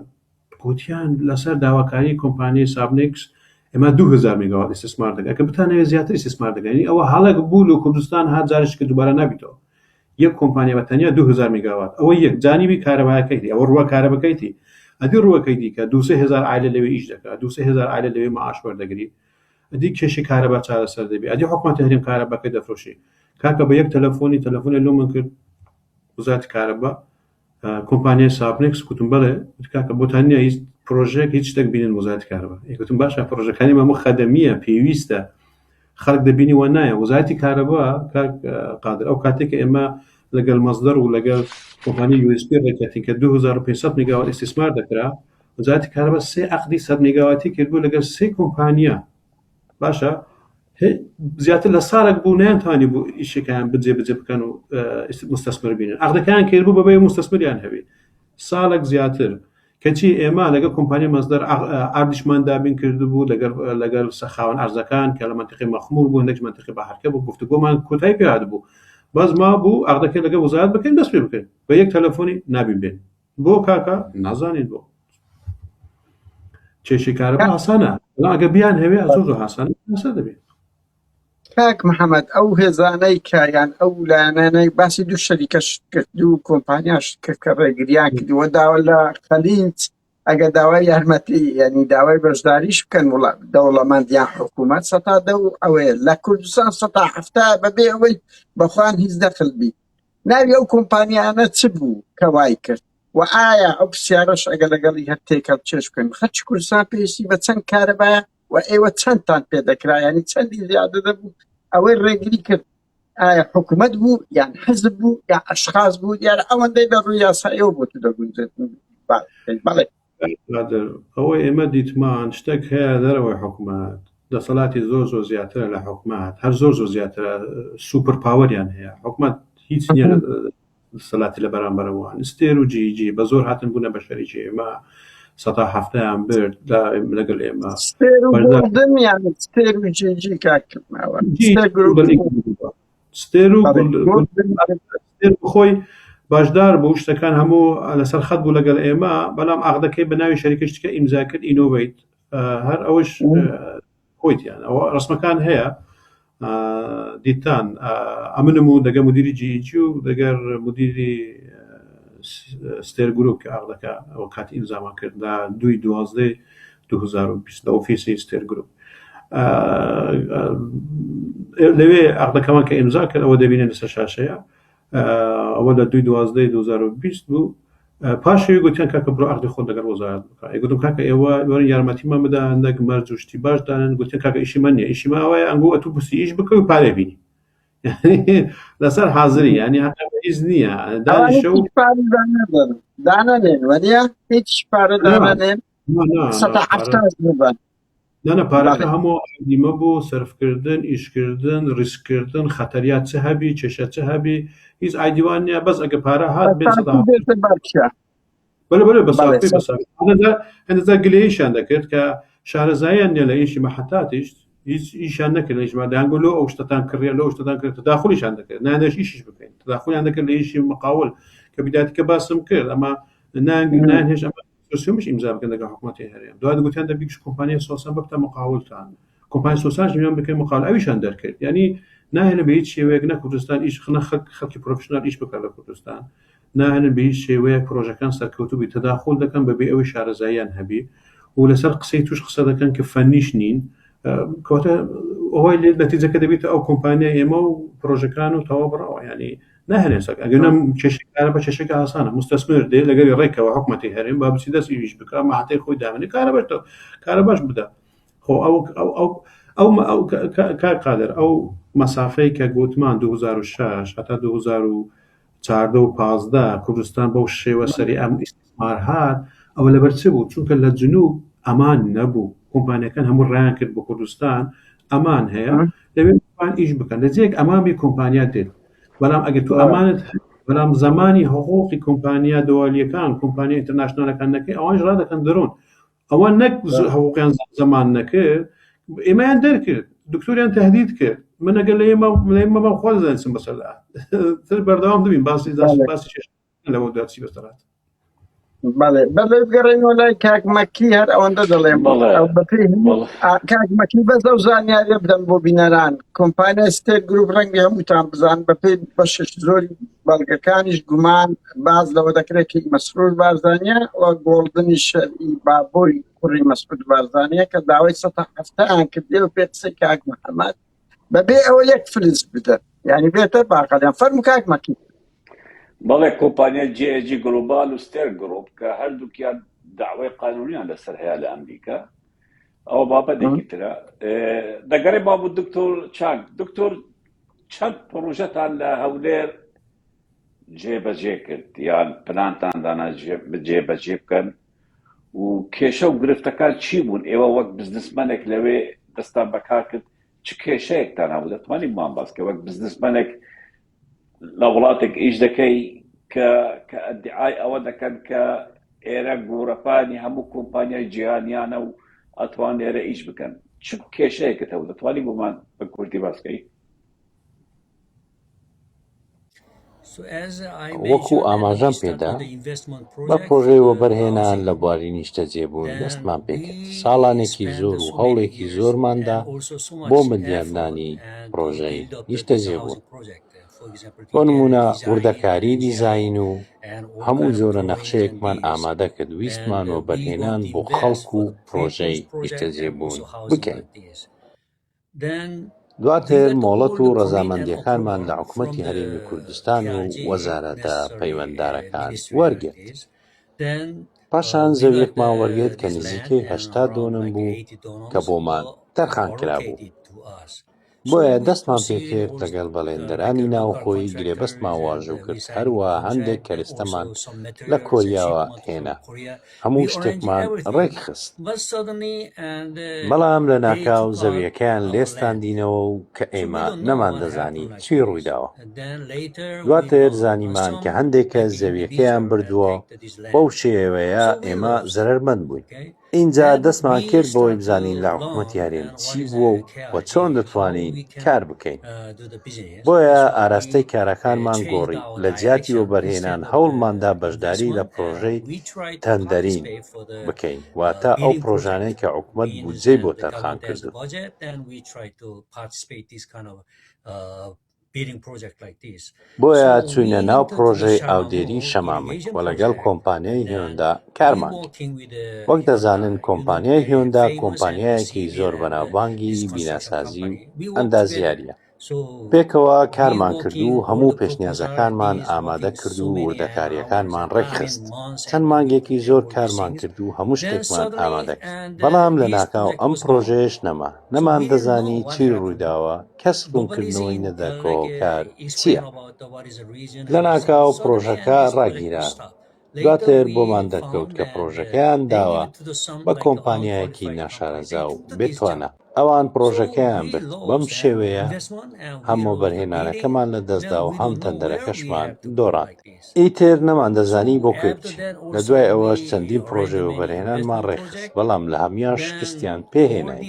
گوتیان لەسەر داواکاری کۆمپانیای سابنێکس ئێمە 2000 میگاوات ئیستیسمار دەکەن کە بتانەوێت زیاتر ئیستیسمار دەکەن یعنی ئەوە هەڵێک بوو لە کوردستان هات جارێکی کە دووبارە نابیتەوە یەک کۆمپانیا بە تەنیا 2000 میگاوات ئەوە یەک جانیبی کارەبایەکەیتی ئەوە ڕووە کارەبەکەیتی ئەدی ڕووەکەی دیکە دوو سێ هەزار عایلە لەوێ ئیش دەکات دوو سێ هەزار عایلە لەوێ معاش وەردەگری ئەدی کێشەی کارەبا چارەسەر دەبی ئەدی حکومەتی هەرێم کارەباکەی دەفرۆشی کاکە بە یەک تەلەفۆنی تەلەفۆنی لۆ من کرد. وزارەتی کارەبا کۆمپانیای ساپنێکس گوتم بەڵێ کاکە بۆتان نییە هیچ پرۆژەیەک هیچ شتێک بینن وەزارەتی کارەبا گوتم باشە پرۆژەکانی مەمە خەدەمیە پێویستە خەڵک دەبینی وە نایە وەزارەتی کارەبا کاک قادر ئەو کاتێک کە ئێمە لەگەڵ مەزدەر و لەگەڵ کۆمپانی USP ڕێککەتین کە 2500 میگاوات ئیستیسمار دەکرا وەزارەتی کارەبا سێ عەقدی 100 میگاواتی کردبوو لەگەڵ سێ کۆمپانیا باشە زیاتر لە ساڵێک بوو نەیانتوانی بوو ئیشەکەیان بجێ بجێ بکەن و مستەسمر بینن عەقدەکەیان کرد بوو بەبێ مستەسمریان هەبێت ساڵێک زیاتر کەچی ئێمە لەگەڵ کۆمپانیای مەزدەر ئاردیشمان دابین کردبوو لەگەڵ لەگەڵ خاوەن ئەرزەکان کە لە منتیقی مەخمور بوو هەندێک منتیقی بەهرکە بوو گفتوگۆمان کۆتایی پێ هاتبوو بەس ما بوو عەقدەکەی لەگەڵ وەزارەت بکەین دەست پێ بکەین بە یەک تەلەفۆنی نابین بێن بۆ کاکە نازانین بۆ کێشەی کارەبا ئاسانە بەڵام ئەگەر بیان هەوێ زۆر زۆر ئاسانە ئاسان دەبێت کاک محەممەد ئەو هێزانەی کە یان ئەو لایەنانەی باسی دوو شەریکەش کرد دوو کۆمپانیاش کرد کە ڕێگریان کردووە داوا لە خەلیج ئەگەر داوای یارمەتی یعنی داوای بەشداریش بکەن وڵا دەوڵەمەند یان حکوومەت سەتا دە و ئەوەیە لە کوردستان سەتا حەفتا بەبێ ئەوەی بەخوان هیچ دەخل بی ناوی ئەو کۆمپانیانە چ بوو کە وای کرد و ئایا ئەو پرسیارەش ئەگەر لەگەڵی هەر تێکەڵ چێش بکەن خەرکی کوردستان پێویستی بە چەند کارەبایە و ئێوە چەندتان پێ دەکرا ینی چەندی زیادە دەبوو ئەوەی ڕێگری کرد ئایا حکوومەت بوو یان حزب بوو یا ئەشخاص بوو دیارە ئەوەندەی لە ڕووی یاساییەوە بۆ تو دەگونجێت بەڵێ قادر ئەوەی ئێمە دیتمان شتێک هەیە دەرەوەی حکومەت دەسەڵاتی زۆر زۆر زیاترە لە حکومەت هەر زۆر زۆر زیاترە super power یان هەیە حکومەت هیچ نییە دەسەلاتی لە بەرامبەرەوە ستێر و جیجی بە زۆر هاتن بوونە بە شەریکی ئێمە سەتا هەفتەیان برد لەگەڵ ئێمە ستێر و گۆڵدن یان ستێر و جیجی کاک ستێر گروپ ستێر و ستێر خۆی بەشدار بوو شتەکان هەموو لەسەر خەت بوو لەگەڵ ئێمە بەڵام عەقدەکەی بە ناوی شەریکە شتەکە ئیمزا کرد ئینۆڤیت هەر ئەوش خۆیتیان ئەوە ڕسمەکان هەیە دیتان ئەمنم و دەگە مدیری جیجی و دەگەر مدیری ستێر گروپ کە عەقدەکە ئەو کاتی ئیمزامان کرد لە دوی دوازدەی 2020 لە ئۆفیسی ستێر گروپ لەوێ عەقدەکەمان کە ئیمزا کرد ئەوە دەبینن لەسەر شاشەیە ئەوە لە دوی دوازدەی 2020 بوو پاشەوی گوتیان کاکە بڕۆ عەقدی خۆت لەگەڵ وەزارەت بکە ئەی گوتم کاکە ئێوە وەرن یارمەتیمان بدە هەندێک مەرج و شتی باش دانن گوتیان کاکە ئیشی من نییە ئیشی من ئەوەیە ئەنگۆ ئەتوو بسی ئیش بکە و پارێ بینی لەسەر حاضری ینی هەتا هیچ نییە دانیشە و دانەنێن وەنیە هیچ پارە دانەنێن سەتا حەفتا ببەن نانا پارەکە هەموو دیمە بۆ سەرفکردن ئیشکردن ریسککردن خەتەریات چ هەبی کێشە چ هەبی هیچ ئایدیوان نییە بەس ئەگە پارە هات بێت بەلێ بەلێ بەسافی بەسافی هەندێک گلەیشیان دەکرد کە شارەزایان نییە لە ئیشی مەحەتاتیش هیچ ئیشیان نەکرد لە ئیشما دەیانگۆ لۆ ئەو شتەتان کڕیە لۆ شتەتان کرد تداخلیشان دەکرد نانێش ئیشیش بکەین تداخلیان دەکرد لە ئیشی مقاول کە بدایەتی کە باسم کرد ئەمە نان نان هێش ئەمە سۆسیۆمیش ئیمزا بکەن لەگەڵ حکوومەتی هەرێم دوای گوتیان دەبی کۆمپانیای سۆسان ببتە مقاولتان کۆمپانیای سۆسانش میان بکەن مقاول ئەویشان دەرکرد یعنی ناهێنە بە هیچ شێوەیەک نە کوردستان ئیش خنە خەڵک خەڵکی professional ئیش بکات لە کوردستان ناهێنن بە هیچ شێوەیەک پرۆژەکان سەرکەوتوو بی تەداخول دەکەن بەبێ ئەوەی شارەزاییان هەبی و لەسەر قسەی توش قسە دەکەن کە فەنیش نین کەواتە ئەوەی لێ نەتیجەکە دەبێتە ئەو کۆمپانیا ئێمە و پرۆژەکان و تەواو بڕاوە ینی ناهێنێ سەک ئەگەر نەم کێشەی کارە بە کێشەکە ئاسانە مستەسمر دێ لەگەری ڕێکەوە حکومەتی هەرێم با بچی دەست ئیش بکە مەحتەی خۆی دامنێ کارە بەش کارە باش بدە خۆ ئەو ئەو ئەو ئەو ئەو کاک قادر ئەو مەسافەی کە گوتمان 2006 هەتا 2014 و 15 کوردستان بەو شێوە سەری ئەم ئیستیسمار هات ئەوە لەبەر چ بوو چونکە لە جنوب ئەمان نەبوو کۆمپانیەکان هەموو ڕایان کرد بۆ کوردستان ئەمان هەیە دەبێت ئیش بکەن لە جێک ئەمامی کۆمپانیا دێت بەڵام ئەگەر تو ئەمانت بەڵام زمانی حقوقی کۆمپانیا دوالیەکان کۆمپانیا international ەکان نەکەی ئەوانش ڕادەکەن دەرۆن ئەوە نەک حقوقیان زەمان نەکرد ئێمەیان دەرکرد دکتۆریان تهدید کرد من ئەگەر لە ئێمە لە ئێمە بەم خوا دەزانین چم بەسەردا تر بەردەوام دەبین باسی باسی لەوە دا چی بەسەر هات بەڵێ بەڵێ بگەڕێنەوە لای کاک مەکی هەر ئەوەندە دەڵێم ئەو بەپێی کاک مەکی بەس ئەو زانیاریە بدەم بۆ بینەران کۆمپانیای ستێر گروپ ڕەنگی هەمووتان بزان بەپێی بەشێک زۆری بەڵگەکانیش گومان باز لەوە دەکرێت کە مەسرور بارزانیە و گۆڵدنی شەرعی بابۆی کوڕی مەسعود بارزانیە کە داوای 170 کردێ و پێ قسەی کاک محەممەد بەبێ ئەوە یەک فلس بدەن یعنی بێتە باقەلیان فەرموو کاک مەکی. بەڵێ کۆمپانیای JAG Global و ستێرک گروپ کە هەردووکیان داوای قانونیان لەسەر هەیە لە ئەمریکا ئەوە بابەتێکی ترە دەگەڕێ بابوو دکتۆر چاک دکتۆر چەند پرۆژەتان لە هەولێر جێبەجێ کرد یان پلانتان دانا جێبەجێ بکەن و کێشە و گرفتەکان چی بوون ئێوە وەک بزنسمەنێک لەوێ دەستان بەکار کرد چ کێشەیەکتان هەبوو دەتوانانی بۆمان باس کە وەک بزنسمەنێک لە وڵاتێک ئیش دەکەی کە کە ئەدعای ئەوە دەکەن کە ئێرە گۆڕەپانی هەموو کۆمپانیای جیهانیانە و ئەتوان لێرە ئیش بکەن چ کێشەیەکت هەبوو دەتوانی بۆمان بە کوردی باسکەی؟ وەکو ئاماژەم پێدا، بە پڕۆژەی وەبەرهێنان لە بواری نیشتەجێبوون دەستمان پێکرد، ساڵانێکی زۆر و هەوڵێکی زۆرمان دا بۆ بنیادنانی پڕۆژەی نیشتەجێبوون. بۆ نموونە وردەکاریی دیزاین و هەموو جۆرە نەخشەیەکمان ئامادە کرد، ویستمان وەبەرهێنان بۆ خەڵک و پڕۆژەی نیشتەجێبوون بکەین. دواتر مۆڵەت و ڕەزامەندییەکانمان لە حکومەتی هەرێمی کوردستان و وەزارەتە پەیوەنددارەکان وەرگرت. پاشان زەوییەکمان وەرگرت کە نزیکەی 80 دۆنم بوو کە بۆمان تەرخانکرابوو. بۆیە دەستمان پێکرد لەگەڵ بەڵێندەرانی ناوخۆیی گرێبەستمان واژۆ کرد، هەروەها هەندێک کەرستەمان لە کۆریاوە هێنا. هەموو شتێکمان ڕێکخست. بەڵام لەناکاو زەوییەکەیان لێستاندینەوە و کە ئێمە نەماندەزانی چی ڕوویداوە. دواتر زانیمان کە هەندێک کەس زەوییەکەیان بردووە، بەو شێوەیە ئێمە زەرەرمەند بووین. ئینجا دەستمان کرد بەوەی بزانین لە حکومەتی هەرێم چی بووە و چۆن دەتوانین کار بکەین. بۆیە ئاراستەی کارەکانمان گۆڕی، لە جیاتی وەبەرهێنان هەوڵماندا بەشداری لە پرۆژەی تەندەرین بکەین، واتە ئەو پرۆژانەی کە حکومەت بودجەی بۆ تەرخان کردوون. بۆیە چووینە ناو پرۆژەی ئاودێری شەمامک و لەگەڵ کۆمپانیای هیۆندا کارمان کرد. وەک دەزانن کۆمپانیای هیۆندا کۆمپانیایەکی زۆر بەناوبانگی بیناسازی و ئەندازیارییە. پێکەوە کارمان کرد و هەموو پێشنیازەکانمان ئامادە کرد و وردەکارییەکانمان ڕێکخست. چەند مانگێکی زۆر کارمان کرد و هەموو شتێکمان ئامادە کرد. بەڵام لەناکاو ئەم پرۆژەیەش نەما. نەماندەزانی چی ڕوویداوە، کەس ڕوونکردنەوەی نەدا کە هۆکار چییە. لەناکاو پڕۆژەکە ڕاگیرا، دواتر بۆمان دەرکەوت کە پڕۆژەکەیان داوە بە کۆمپانیایەکی ناشارەزا و بێ توانا. ئەوان پڕۆژەکەیان برد، بەم شێوەیە هەم وەبەرهێنانەکەمان لەدەستدا و هەم تەندەرەکەشمان دۆڕاند. ئیتر نەماندەزانی بۆ کوێ بچین. لە دوای ئەوەش چەندین پڕۆژەی وەبەرهێنانمان ڕێکخست، بەڵام لە هەموویان شکستیان پێهێناین.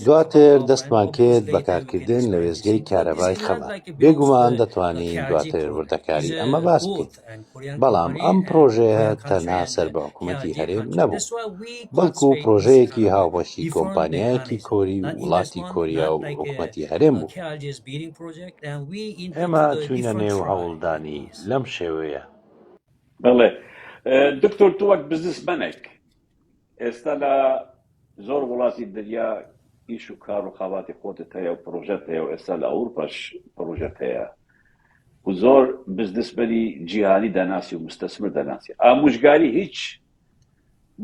دواتر دەستمان کرد بە کارکردن لە وێستگەی کارەبای خەبات. بێگومان دەتوانین دواتر وردەکاری ئەمە باس بکەین، بەڵام ئەم پڕۆژەیە تەنها سەر بە حکومەتی هەرێم نەبوو، بەڵکو پڕۆژەیەکی هاوبەشی کۆمپانیایەکی کۆری و وڵاتی کۆریا و حکومەتی هەرێم بوو. ئێمە چووینە نێو هەوڵدانی لەم شێوەیە. بەڵێ دکتۆر تۆ وەک بزنسمەنێک ئێستا لە زۆر وڵاتی دنیا ئیش و کار و خەباتی خۆتت هەیە و پرۆژەت هەیە و ئێستا لە ئەوروپاش پرۆژەت هەیە و زۆر بزنسمەنی جیهانی دەناسی و مستەسمر دەناسی ئاموژگاری هیچ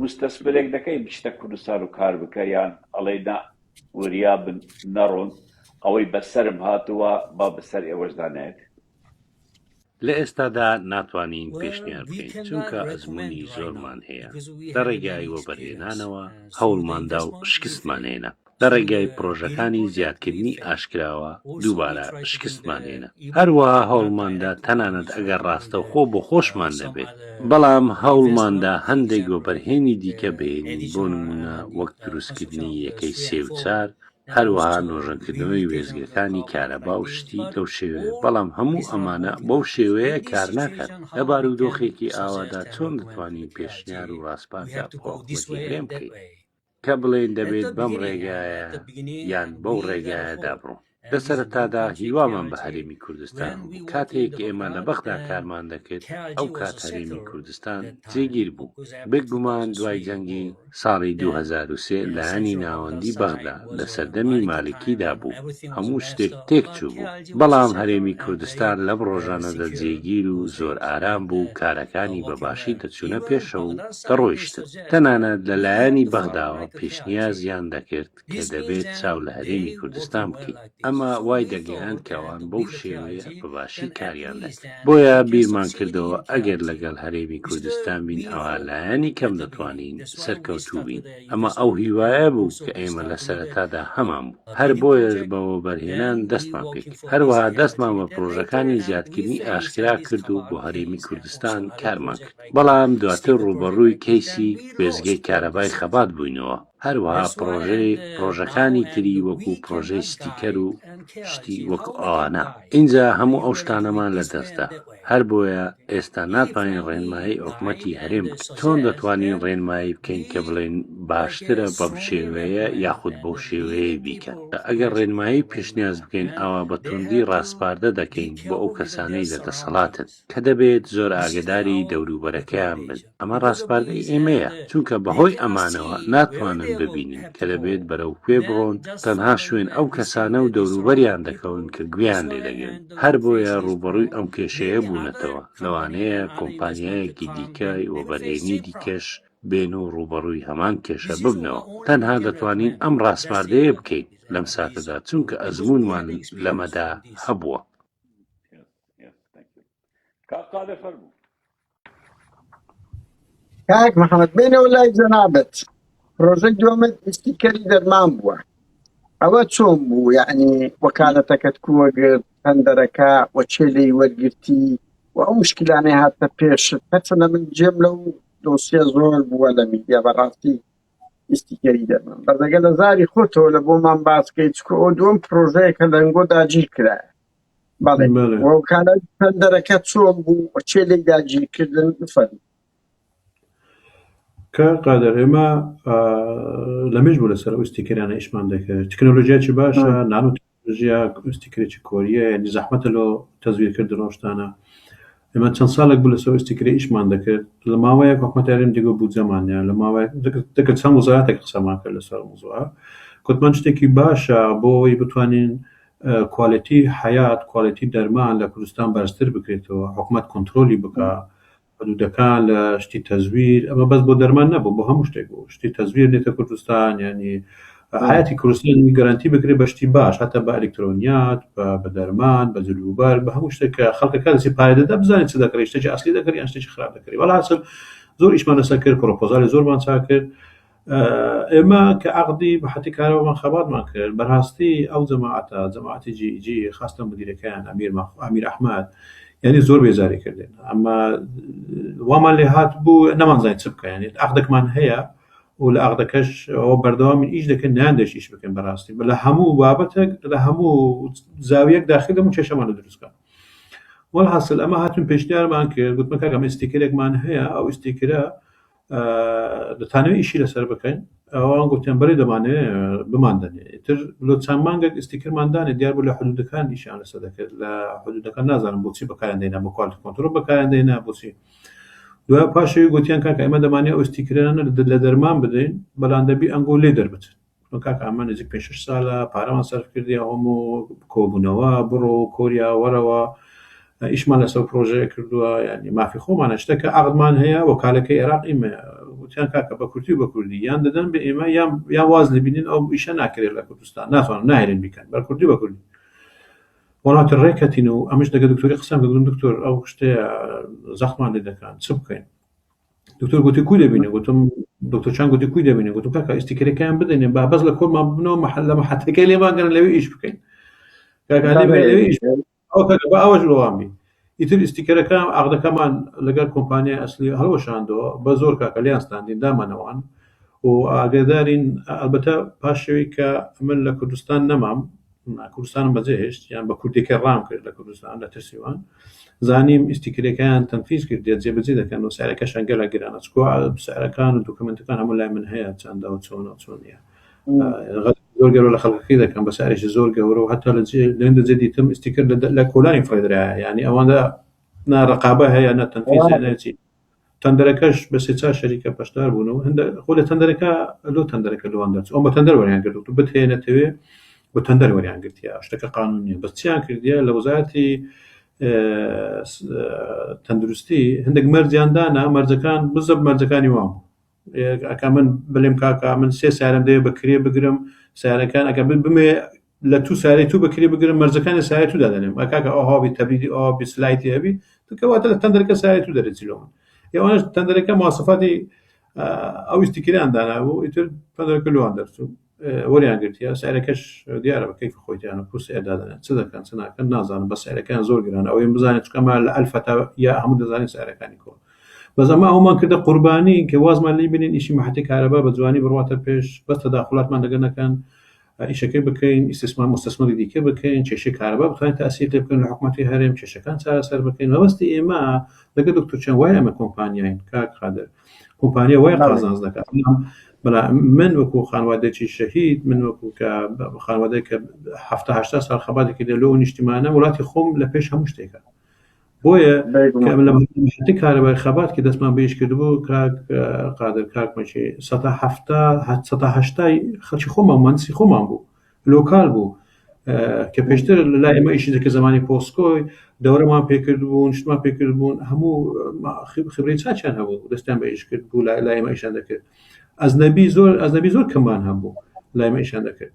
مستەسمرێک دەکەی بچتە کوردستان و کار بکە یان ئەڵێ نا وریا بن نەڕۆن ئەوەی بەسەرم هاتووە با بەسەر ئێوەشدا نێت لە ئێستادا ناتوانین پێشنیار بکەین، چونکە ئەزموونی زۆرمان هەیە، لە ڕێگای وەبەرهێنانەوە هەوڵماندا و شکستمان هێنا، لە ڕێگای پڕۆژەکانی زیادکردنی ئاشکراوە دووبارە شکستمان هێنا، هەروەها هەوڵماندا تەنانەت ئەگەر ڕاستەوخۆ بۆ خۆشمان نەبێت، بەڵام هەوڵماندا هەندێک وەبەرهێنی دیکە بهێنین، بۆ نموونە وەک دروستکردنی یەکەی سێ و چار، هەروەها نۆژەنکردنەوەی وێستگەکانی کارەبا و شتی لەو شێوەیە، بەڵام هەموو ئەمانە بەو شێوەیە کار ناکات. لە بارودۆخێکی ئاوادا چۆن دەتوانین پێشنیار و ڕاسپاردە بۆ حکومەتی هەرێم بکەین کە بڵێین دەبێت بەم ڕێگایە یان بەو ڕێگایەدا بڕۆن؟ لە سەرەتادا هیوامان بە هەرێمی کوردستان هەبوو، کاتێک ئێمە لە بەغدا کارمان دەکرد، ئەو کات هەرێمی کوردستان جێگیر بوو، بێگومان دوای جەنگی ساڵی 2003 لایەنی ناوەندی بەغدا لە سەردەمی مالیکیدا بوو، هەموو شتێک تێکچووبوو، بەڵام هەرێمی کوردستان لەم ڕۆژانەدا جێگیر و زۆر ئارام بوو و کارەکانی بە باشی دەچوونە پێشەوە و دەڕۆیشتن، تەنانەت لە لایەنی بەغداوە پێشنیازیان دەکرد کە دەبێت چاو لە هەرێمی کوردستان بکەین، ئەمە وای دەگەیاند کە ئەوان بەو شێوەیە بە باشی کاریان دەکرد، بۆیە بیرمان کردەوە ئەگەر لەگەڵ هەرێمی کوردستان بین ئەوا لایەنی کەم دەتوانین سەرکەوتوو بین، ئەمە ئەو هیوایە بوو کە ئێمە لە سەرەتادا هەمان بوو، هەر بۆیەش بە وەبەرهێنان دەستمان پێکرد، هەروەها دەستمان بە پڕۆژەکانی زیادکردنی ئاشکرا کرد و بۆ هەرێمی کوردستان کارمان کرد، بەڵام دواتر ڕووبەڕووی کەیسی وێستگەی کارەبای خەبات بووینەوە. هەروەها پڕۆژەی پڕۆژەکانی تری وەکو پڕۆژەی ستیکەر و شتی وەکو ئەوانە. ئینجا هەموو ئەو شتانەمان لە دەستدا. هەر بۆیە ئێستا ناتوانین ڕێنمایی حکومەتی هەرێم بکەین. چۆن دەتوانین ڕێنمایی بکەین کە بڵێین باشترە بەم شێوەیە یاخود بەو شێوەیەی بیکەن؟ ئەگەر ڕێنمایی پێشنیاز بکەین ئەوا بە توندی ڕاسپاردە دەکەین بۆ ئەو کەسانەی لە دەسەڵاتن. کە دەبێت زۆر ئاگەداری دەوروبەرەکەیان بن، ئەمە ڕاسپاردەی ئێمەیە، چونکە بەهۆی ئەمانەوە ناتوانن ببینن کە دەبێت بەرەو کوێ بڕۆن، تەنها شوێن ئەو کەسانە و دەوروبەریان دەکەون کە گوێیان لێدەگرن، هەربۆیە ڕووبەڕووی ئەم کێشەیە بوونەتەوە، لەوانەیە کۆمپانیایەکی دیکە وەبەرهێنی دیکەش بێن و ڕووبەڕووی هەمان کێشە ببنەوە، تەنها دەتوانین ئەم ڕاسپاردەیە بکەین لەم ساتەدا، چونکە ئەزموونمان لەمەدا هەبووە. کاک قادر فەرموو. کاک محەممەد بینەوە لای جەنابت پرۆژەی دووەمت ئیستیکەری دەرمان بووە ئەوە چۆن بوو یعنی وەکالەتەکەت کووەگرت تەندەرەکە و چێ لێی وەرگرتی و ئەو مشکلانەی هاتە پێشت هەرچەندە من جێم لەو دۆسیە زۆر بووە لە میدیا بەڕاستی ئیستیکەری دەرمان بەزەگە لە زاری خۆتەوە لە بۆمان باسکەی چکۆ ئەو دووەم پرۆژەیە کە لەنگۆ داگیر کرایە بەڵێ بەڵێ. وەکالەت تەندەرەکە چۆن بوو و چێ لێی داگیرکردن بفەرموو. کاک قادر ئێمە لە مێژ بوو لەسەر ئەو ستیکەرانە ئیشمان دەکرد تەکنۆلۆژیاکی باشە نانۆ تەکنۆلۆژیا ستیکەرێکی کۆریە یعنی زەحمەتە لۆ تەزویرکردن ئەو شتانە ئێمە چەند ساڵێک بوو لەسەر ئەو ستیکەرە ئیشمان دەکرد لە ماوەیەک حکومەت هەرێم دیگە بودجەمان نیە لە ماوەیەک دەکرد چەند وەزارەتێک قسەمان کرد لەسەر موضوعە گوتمان شتێکی باشە بۆ ئەوەی بتوانین کوالێتی حەیات، کوالێتی دەرمان لە کوردستان بەرزتر بکرێتەوە، حکومەت کۆنترۆلی بکا حدودەکان لە شتی تەزویر، ئەمە بەس بۆ دەرمان نەبوو بۆ هەموو شتێک بوو، شتی تەزویر نێتە کوردستان یانی حەیاتی کوردستان گەرەنتی بکرێت بە شتی باش هەتا بە ئەلکترۆنیات بە بە دەرمان بە جلوبەرگ بە هەموو شتێک کە خەڵکەکە دەچێ پارە دەدا بزانێت چ دەکڕی شتێکی ئەسلی دەکڕی یان شتێکی خراپ دەکڕی وەڵحاسڵ زۆر ئیشمان لەسەر کرد پرۆپۆزالی زۆرمان چاک کرد ئێمە کە عەقدی بەحەتی کارەوەمان خەباتمان کرد بەراستی ئەو جەماعەتە جەماعەتی جی جی خاستە مدیرەکەیان ئەمیر ئەمیر ئەحمەد یعنی زۆر بێزاری کردین ئەمە وامان لێ هات بوو نەمانزانین چ بکەین یعنی عەقدێکمان هەیە و لە عەقدەکەش ئەوە بەردەوام ئیش دەکەن نیان دەش ئیش بکەن بەڕاستی لە هەموو بابەتێک لە هەموو زاویەک داخل دەمو کێشەمان لە دروستکە وەڵحاصل ئەمە هاتون پێشنیارمان کرد گوتمە کاکە ئەمە ئیستیکەرێکمان هەیە ئەو ئیستیکەرە دەتانەوێت ئیشی لەسەر بکەین ئەوان گوتیان بەرێ دەمانەوێ بماندەنێ ئیتر لۆ چەند مانگێک ئیستیکەرمان دانێ دیار بوو لە حدودەکان ئیشیان لەسەر دەکرد لە حدودەکان نازانم بۆچی بەکاریان دێنا بۆ quality control بەکاریان دێنا بۆچی دوای پاشەوی گوتیان کاکە ئێمە دەمانێ ئەو ئیستیکەرانە لە دەرمان بدەین بەڵام دەبی ئەنگۆ لێ دەربچن چون کاکە ئەمە نزیک پێ شش سالە پارەمان سەرف کردیە هەموو کۆبوونەوە بڕۆ کۆریا وەرەوە ئیشمان لەسەر پرۆژەیە کردووە یعنی مافی خۆمانە شتەکە عەقدمان هەیە وەکالەکەی عێراق ئیمە وتیان کاکە بە کورتی و بە کوردی یان دەدەن بە ئێمە یان یان واز لێبینین ئەو ئیشە ناکرێت لە کوردستان ناتوانن ناهێرن بیکەن بە کوردی بە کوردی وڵاتە ڕێکەتین و ئەمش دەگە دکتۆری قسەم کردم دکتۆر ئەو شتەیە زەختمان لێ دەکەن چ بکەین دکتۆر گوتی کوی دەبینێ گوتم دکتۆر چان گوتی کوی دەبینێ گوتم کاکە ئیستیکەرەکەیان بدەنێ با بەس لە کۆرمان ببنەوە محل لە محەتەکەی لێمان گەرن لەوێ ئیش بکەین کاکە لێ لەوێ ئیش ئەو کاکە با ئەوەش وەڵام بی ئیتر ئیستیکەرەکە عەقدەکەمان لەگەڵ کۆمپانیای ئەسلی هەڵوەشاندەوە بە زۆر کاکە لیان ستاندین دامانەوان و ئاگادارین ئەلبەتە پاشەوەی کە من لە کوردستان نەمام کوردستانم بەجێ هێشت یان بە کوردیەکەی ڕام کرد لە کوردستان لە ترسی وان زانیم ئیستیکرەکەیان تەنفیز کردێت جێبەجێ دەکەن و سعرەکەشان گەلە گرانە چکۆ سعرەکان و دۆکمنتەکان هەموو لای من هەیە چەندە و چۆنە و چۆن نییە. زۆر گەورە لە خەڵکەکەی دەکەن بە سعرێکی زۆر گەورە و هەتا لە جێ لەندە جێ دیتم ئیستیکەر لە کۆلانی فڕێدرایە یعنی ئەوەندە نا ڕقابە هەیە نە تەنفیز هەیە نە چی تەندەرەکەش بە سێ چار شەریکە بەشدار بوون و هەندە خۆ لە تەندەرەکە لۆ تەندەرەکە لۆوان دەرچوو ئەو بە تەندەر وەریان گرت و بتهێ نەتەوێ بە تەندەر وەریان گرتیە شتەکە قانون نییە بەس چیان کردیە لە وەزارەتی تەندروستی هەندێک مەرجیان دانا مەرجەکان بزەب مەرجەکانی وان بوو ئەکا من بلێم کاکە من سێ سارم دەوێ بە کرێ بگرم سارەکان ئەگە بمێ لە تو سارەی تو بە کرێ بگرم مەرجەکانی سارەی تو دادەنێم ئەکاکە ئەوها بی تەبریدی ئەوها بی سلایتی هەبی کەواتە لە تەندەرەکە سارەی تو دەرەچی لۆ من ئێوانش تەندەرەکە مواسفاتی ئەو ئیستیکریان دانابوو ئیتر تەندەرەکە لۆوان دەرچوو وەریان گرتیە سعرەکەش دیارە بە کەیفی خۆیتیان و سعر دادەنێن چ دەکەن چ ناکەن نازانم بە سعرەکەیان زۆر گران ئەوەی بزانێت چونکە ئەمە لە ئەلفە تا یا هەموو دەزانین سعرەکانی کۆ بەس ئەمە ئەومان کردە قوربانی کە وازمان لی بنین ئیشی محەتی کارەبا بە جوانی بڕواتە پێش بەس تەداخلاتمان لەگە نەکەن ئیشەکەی بکەین ئیستیسمار مستثمری دیکە بکەین کێشەی کارەبا بتوانین تاسیر لێ بکەین لە حکوومەتی هەرێم کێشەکان چارەسەر بکەین مەبەستی ئێمە لەگە دکتۆر چەند وایە ئەمە کۆمپانیاین کاک قادر کۆمپانیا وای قازانج دەکات بەڵام من وەکو خانوادێکی شەهید من وەکو کە خانوادێک کە هەفتا هەشتا ساڵ خەباتێکی لە لۆ نیشتیمانە وڵاتی خۆم لە پێش هەموو شتێکە بۆیە کە لە مەحەتی کارەبای خەبات کە دەستمان بە ئیش کردبوو کاک قادر کاک مەکی سەتا هەفتا سەتا هەشتای خەڵکی خۆمان مهندسی خۆمان بوو لۆکال بوو کە پێشتر لە لای ئێمە ئیشی دەکرد زمانی پۆسکۆی دەورەمان پێکرد بوون شتمان پێکرد بوون هەموو خبرەی چاچیان هەبوو دەستیان بە ئیش کرد بوو لای ئێمە ئیشان دەکرد ئەزنەبی زۆر ئەزنەبی زۆر کەمان هەبوو لای ئێمە ئیشان دەکرد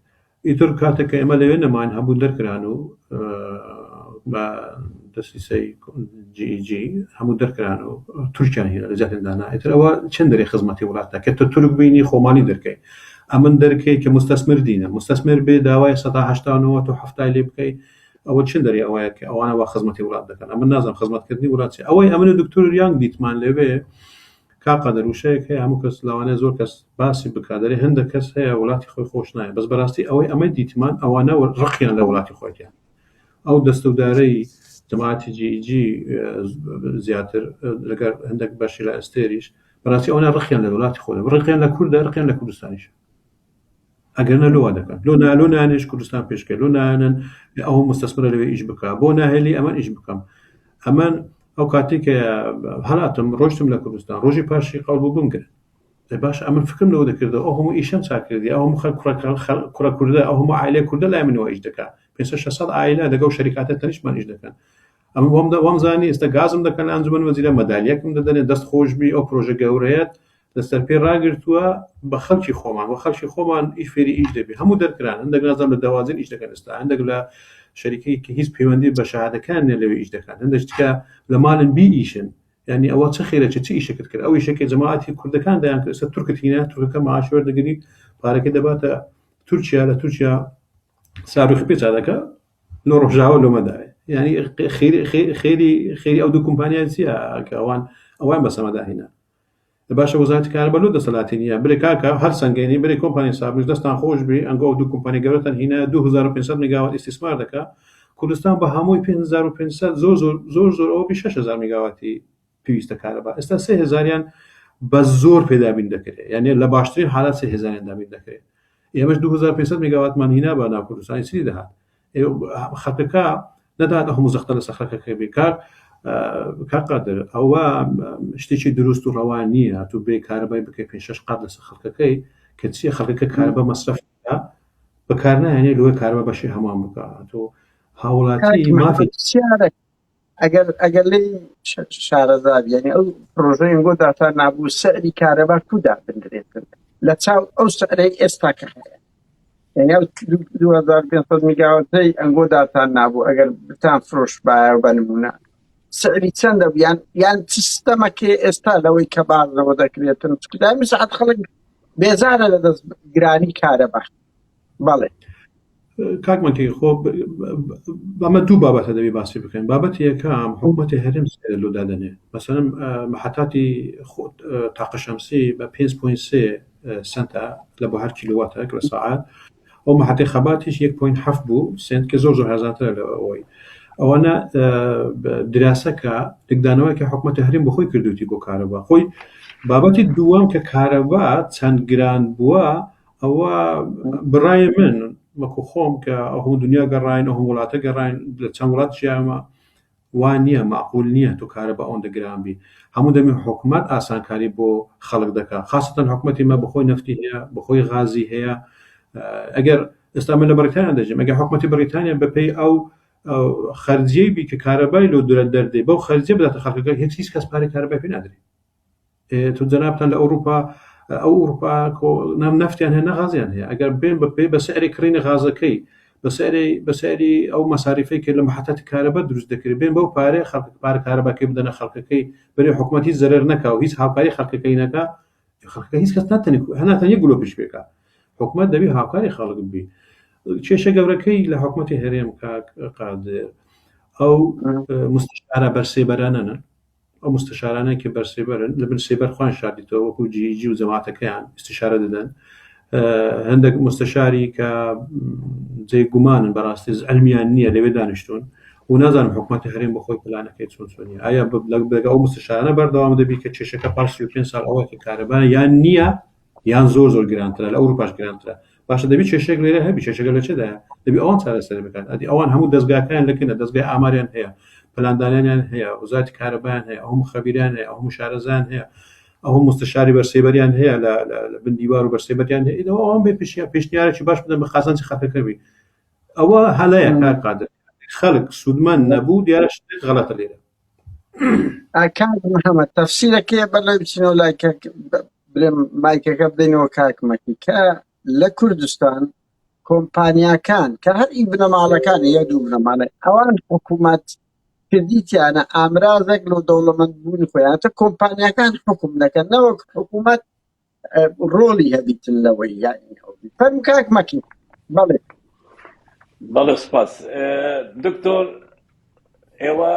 ئیتر کاتێک کە ئێمە لەوێ نەماین هەموو دەرکران و بە دەسیسەی جی هەموو دەرکران و تورکیان هێنا لە جاتێن دانا ئیتر ئەوە چەند دەرێ خزمەتی وڵاتە کە تۆ تورک بینی خۆماڵی دەرکەی ئەمن دەرکەی کە مستەسمر دینە مستەسمر بێ داوای سەدا هەشتا و نەوەت و حەفتای لێ بکەی ئەوە چەند دەرێ ئەوەیە کە ئەوانە وا خزمەتی وڵات دەکەن ئەمن نازانم خزمەتکردنی وڵات چیە ئەوەی ئەمن و دکتۆر یانگ دیتمان لەوێ کاک قادر وشەیەک هەیە هەموو کەس لەوانەیە زۆر کەس باسی بکات دەرێ هەندێک کەس هەیە وڵاتی خۆی خۆش نایە بەس بەراستی ئەوەی ئەمە دیتمان ئەوانە ڕقیان لە وڵاتی خۆیان ئەو دەستەودارەی جەماعەتی جی جی زیاتر لەگەر هەندێک بەشی لە ئەستێریش بەڕاستی ئەوانە ڕقیان لە وڵاتی خۆیان ڕقیان لە کوردە ڕقیان لە کوردستانیش ئەگەر نە لۆ دەکەن لۆ نا لۆ نانێش کوردستان پێشکە لۆ نانن ئەو مستەسمرە لەوێ ئیش بکە بۆ ناهێلی ئەمە ئیش بکەم ئەمن ئەو کاتێک کە هەڵاتم ڕۆشتم لە کوردستان ڕۆژی پاشی قەڵ بوو بمگرن باش ئەمن فکرم لەوە دەکردەوە ئەو هەموو ئیشەم چاک کردی ئەو هەموو خەڵک کوڕە کوردە ئەو هەموو عایلەی کوردە لای منەوە ئیش دەکا 500 600 عایلە لەگەڵ شەریکاتە تەنیشتمان ئیش دەکەن ئەمە وام وام زانی ئێستا گازم دەکەن لە ئەنجومەن وەزیرە مەدالیەکم دەدەنێ دەست خۆش بی ئەو پرۆژە گەورەیەت لەسەر پێی ڕاگرتووە بە خەڵکی خۆمان وە خەڵکی خۆمان ئیش فێری ئیش دەبی هەموو دەرکران هەندێک نازانم لە دەوازین ئیش دەکەن ئێستا هەندێک لە شەریکەی کە هیچ پەیوەندی بە شەهادەکان نیە لەوێ ئیش دەکەن هەندێک تکە لە ماڵن بی ئیشن یعنی ئەوە چ خێرە چ چ ئیشێکت کرد ئەو ئیشەکە جەماعەتی کوردەکان دەیان کرد ئێستا تورکت هینا تورکەکە معاش وەردەگری پارەکەی دەباتە تورکیا لە تورکیا ساروخی پێ دەکا لۆ ڕۆژاوە لۆمە داوێ یعنی خێری خێری خێری ئەو دوو کۆمپانیا چییە کە ئەوان ئەوان بەسەمەدا هینا باشە وەزارەتی کارەبا لۆ دەسەلاتی نییە برێ کاکە هەر سەنگێنی برێ کۆمپانی سابریش دەستان خۆش بی ئەنگۆ ئەو دوو کۆمپانی گەورەتان هینا 2500 میگاوات ئیستیسمار دەکا کوردستان بە هەمووی 5500 زۆر زۆر زۆر زۆر ئەوە بی 6000 میگاواتی پێویستە کارەبا ئێستا 3000یان بە زۆر پێدابین دەکرێت یعنی لە باشترین حالات 3000یان دابین دەکرێت ئێمەش 2500 میگاواتمان هینا بە ناو کوردستانی چی دەهات خەڵکەکە نەدات هەموو زەختە لەسەر خەڵکەکە بێ کاک کاک قادر ئەوە شتێکی دروست و ڕەوا نییە تو بێ کارەبای بکەی پێ شەش قات لەسەر خەڵکەکەی کە چیە خەڵکەکە کارەبا مەسرەف بەکار نایەنێ لۆی کارەبا بەشی هەمووان بکە تۆ هاوڵاتی مافی پرسیارێک ئەگەر ئەگەر لێی شارەزا بی یعنی ئەو پرۆژەی ئەنگۆ داتا نابوو سعری کارەبا کو دابنرێتن لە چاو ئەو سعرەی ئێستا کە هەیە یعنی ئەو 2500 میگاواتەی ئەنگۆ داتان نابوو ئەگەر بتان فرۆشبایە بە نمونە سعری چەندە بوو یان یان چ ستەمەکێ ئێستا لەوەی کە بازەوە دەکرێتن چونکە دایمی سەعات خەڵک بێزارە لە دەست گرانی کارەبا بەڵێ کاک مەکی خۆ ئەمە دوو بابەتە دەبی باسی بکەین بابەتی یەکەم حکوومەتی هەرێم لۆ دادەنێ مەسەلەن محەتاتی تاقە شەمسی بە 5.3 سنتە لە بۆ هەر کیلوواتێک لە ساعت ئەو محەتەی خەباتیش 1.7 بوو سنت کە زۆر زۆر هەرزانترە لە ئەوەی ئەوانە دراسەکە لکدانەوەی کە حکوومەتی هەرێم بەخۆی کردوتی بۆ کارەبا خۆی بابەتی دووەم کە کارەبا چەند گران بووە. ئەوە بڕای من وەکو خۆم کە ئەو هەموو دنیا گەڕاین ئەو هەموو وڵاتە گەڕاین لە چەند وڵات ژیامە وا نییە مەعقول نییە تۆ کارەبا ئەوەندە گران بی هەموو دەمی حکومەت ئاسانکاری بۆ خەڵک دەکا خاستەن حکومەتی مە بەخۆی نەفتی هەیە بەخۆی غازی هەیە ئەگەر ئێستا من لە بەریتانیا دەژیم ئەگەر حکومەتی بەریتانیا بەپێی ئەو خەرجیەی بی کە کارەبای لۆ درە دەردێ بەو خەرجیە بداتە خەڵکەکە هیچ هیچ کەس پارەی کارەبای پێ نادرێ تۆ جەنابتان لە ئەوروپا ئەو ئەوروپا نام نەفتیان هەیە نە غازیان هەیە ئەگەر بێن بە پێ بە سعری کڕینی غازەکەی بە سعری بە سعری ئەو مەساریفەی کە لە محەتاتی کارەبا دروست دەکرێت بێن بەو پارەی خەڵک پارە کارەباکەی بدەنە خەڵکەکەی بەرێ حکوومەت هیچ زەرەر نەکا و هیچ هاوکاری خەڵکەکەی نەکا خەڵکەکە هیچ کەس ناتەنی هەناتەن یەک گلۆپیش پێکا حکوومەت دەبی هاوکاری خەڵک بی کێشە گەورەکەی لە حکوومەتی هەرێم کاک قادر ئەو مستشارە بەرسێبەرانەن ئەو مستەشارانەی کە بەرسێبەرن لە بن سێبەر خۆیان شاردیتەوە وەکو جیجی و جەماعەتەکەیان ئیستیشارە دەدەن هەندێک مستەشاری کە جێ گومانن بەڕاستی علمیان نییە لەوێ دانیشتون و نازانم حکوومەتی هەرێم بەخۆی پلانەکەی چۆن چۆنیە ئایا لەگە ئەو مستەشارانە بەردەوام دەبی کە کێشەکە پاش 35 ساڵ ئەوە کە کارەبا یان نییە یان زۆر زۆر گرانترە لە ئەوروپاش گرانترە باشە دەبی کێشێک لێرە هەبی کێشەکە لە چێدایە دەبی ئەوان چارەسەر بکات ئەدی ئەوان هەموو دەستگاکان لەکنە دەستگای ئاماریان هەیە پلاندانیان هەیە وزارەتی کارەبایان هەیە ئەو خەبیران هەیە ئەو شارەزان هەیە ئەو مستشاری بەرسێبەریان هەیە لە بن دیوار و بەرسێبەریان هەیە ئەوە ئەوان بێ پێشنیارێکی باش بدەن بە قازانجی خەڵکەکە بی ئەوە هەلەیە کاک قادر خەڵک سوودمەند نەبوو دیارە شتێک غەڵەتە لێرە کاک محەممەد تەفسیرەکەی بەر لەوەی بچینەوە لای کاک بلێم مایکەکە بدەینەوە کاک مەکی کە لە کوردستان کۆمپانیاکان کە هەر ئی بنەماڵەکان یا دوو بنەماڵە ئەوان حکوومەت کردیتیانە ئامرازێک لۆ دەوڵەمەند بوونی خۆیان تە کۆمپانیاکان حکوم دەکەن نەوەک حکوومەت ڕۆڵی هەبیتن لەوەی یانی فەرموو کاک مەکی بەڵێ بەڵێ سپاس دکتۆر ئێوە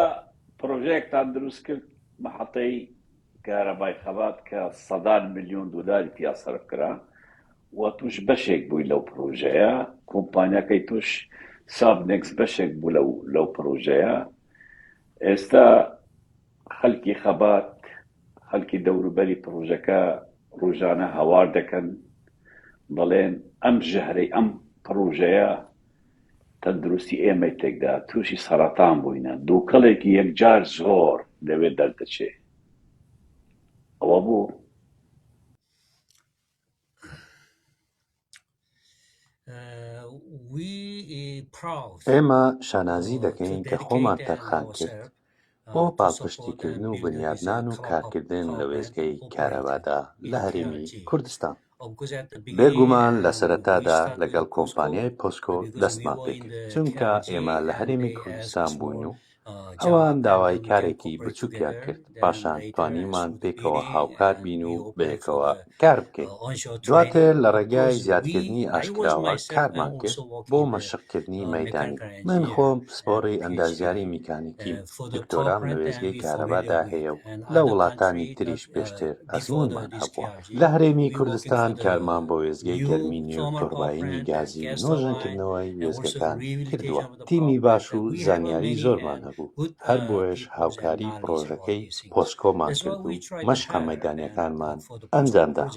پرۆژەیەکتان دروست کرد محەتەی کارەبای خەبات کە سەدان میلیۆن دلاری تیا سەرف کرا و توش بەشێک بووی لەو پرۆژەیە کۆمپانیاکەی توش سابنێکس بەشێک بوو لەو لەو پرۆژەیە ئێستا خەلکی خەبات، خەلکی دەوروبەری پڕۆژەکە ڕوژانە هاوار دەکەن دەڵێن ئەم ژەهرەی ئەم پڕۆژەیە تەندروستی ئێمەی تێکدا، تووشی سەڕەتان بووینە، دووکەڵێکی یەکجار زۆر لەوێ دەردەچێ. ئەوە بۆ؟ ئێمە شانازی دەکەین کە خۆمان تەرخان کرد بۆ پاڵپشتیکردن و بنیادنان و کارکردن لە وێستگەی کارەبادا لە هەرێمی کوردستان. بێگومان لە سەرەتادا لەگەڵ کۆمپانیای پۆسکۆ دەستمان پێکرد، چونکە ئێمە لە هەرێمی کوردستان بووین و ئەوان داوای کارێکی بچووکیان کرد، پاشان توانیمان پێکەوە هاوکار بین و بەیەکەوە کار بکەین. دواتر لە ڕێگای زیادکردنی ئاشکراوە کارمان کرد بۆ مەشقکردنی مەیدانی. من خۆم پسپۆڕی ئەندازیاری میکانیکیم، دکتۆرام لە وێستگەی کارەبادا هەیە و لە وڵاتانی تریش پێشتر ئەزموونمان هەبووە. لە هەرێمی کوردستان کارمان بۆ وێستگەی گەرمی نوێ و تۆرباینی گازی و نۆژەنکردنەوەی وێستگەکان کردووە. تیمی باش و زانیاری زۆرمان هەبوو، هەر بۆیەش هاوکاری پڕۆژەکەی پۆسکۆمان کرد و مەشقە مەیدانیەکانمان ئەنجامدا.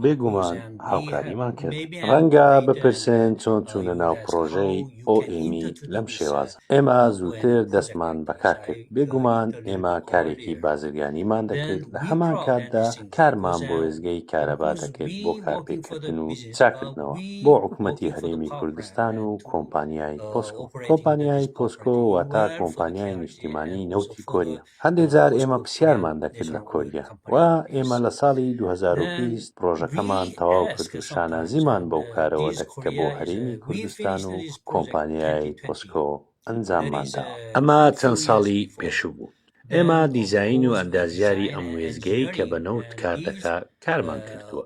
بێگومان هاوکاریمان کرد. ڕەنگە بپرسن چۆن چوونە ناو پڕۆژەی OME لەم شێوازە؟ ئێمە زووتر دەستمان بەکار کرد. بێگومان ئێمە کارێکی بازرگانیمان دەکرد، لە هەمان کاتدا کارمان بۆ وێستگەی کارەبا دەکرد بۆ کارپێکردن و چاککردنەوە بۆ حکومەتی هەرێمی کوردستان و کۆمپانیای پۆسکۆ. کۆمپانیای پۆسکۆ واتە کۆمپانیای نیشتیمانی نەوتی کۆریا. هەندێ جار ئێمە پرسیارمان دەکرد لە کۆریا و ئێمە لە ساڵی 2020 پڕۆژەکەمان تەواو کرد و شانازیمان بەو کارەوە دەکرد کە بۆ هەرێمی کوردستان و کۆمپانیای پۆسکۆ ئەنجاممان داوە. ئەمە چەند ساڵی پێشوو بوو. ئێمە دیزاین و ئەندازیاری ئەم وێستگەیەی کە بە نەوت کار دەکا کارمان کردووە.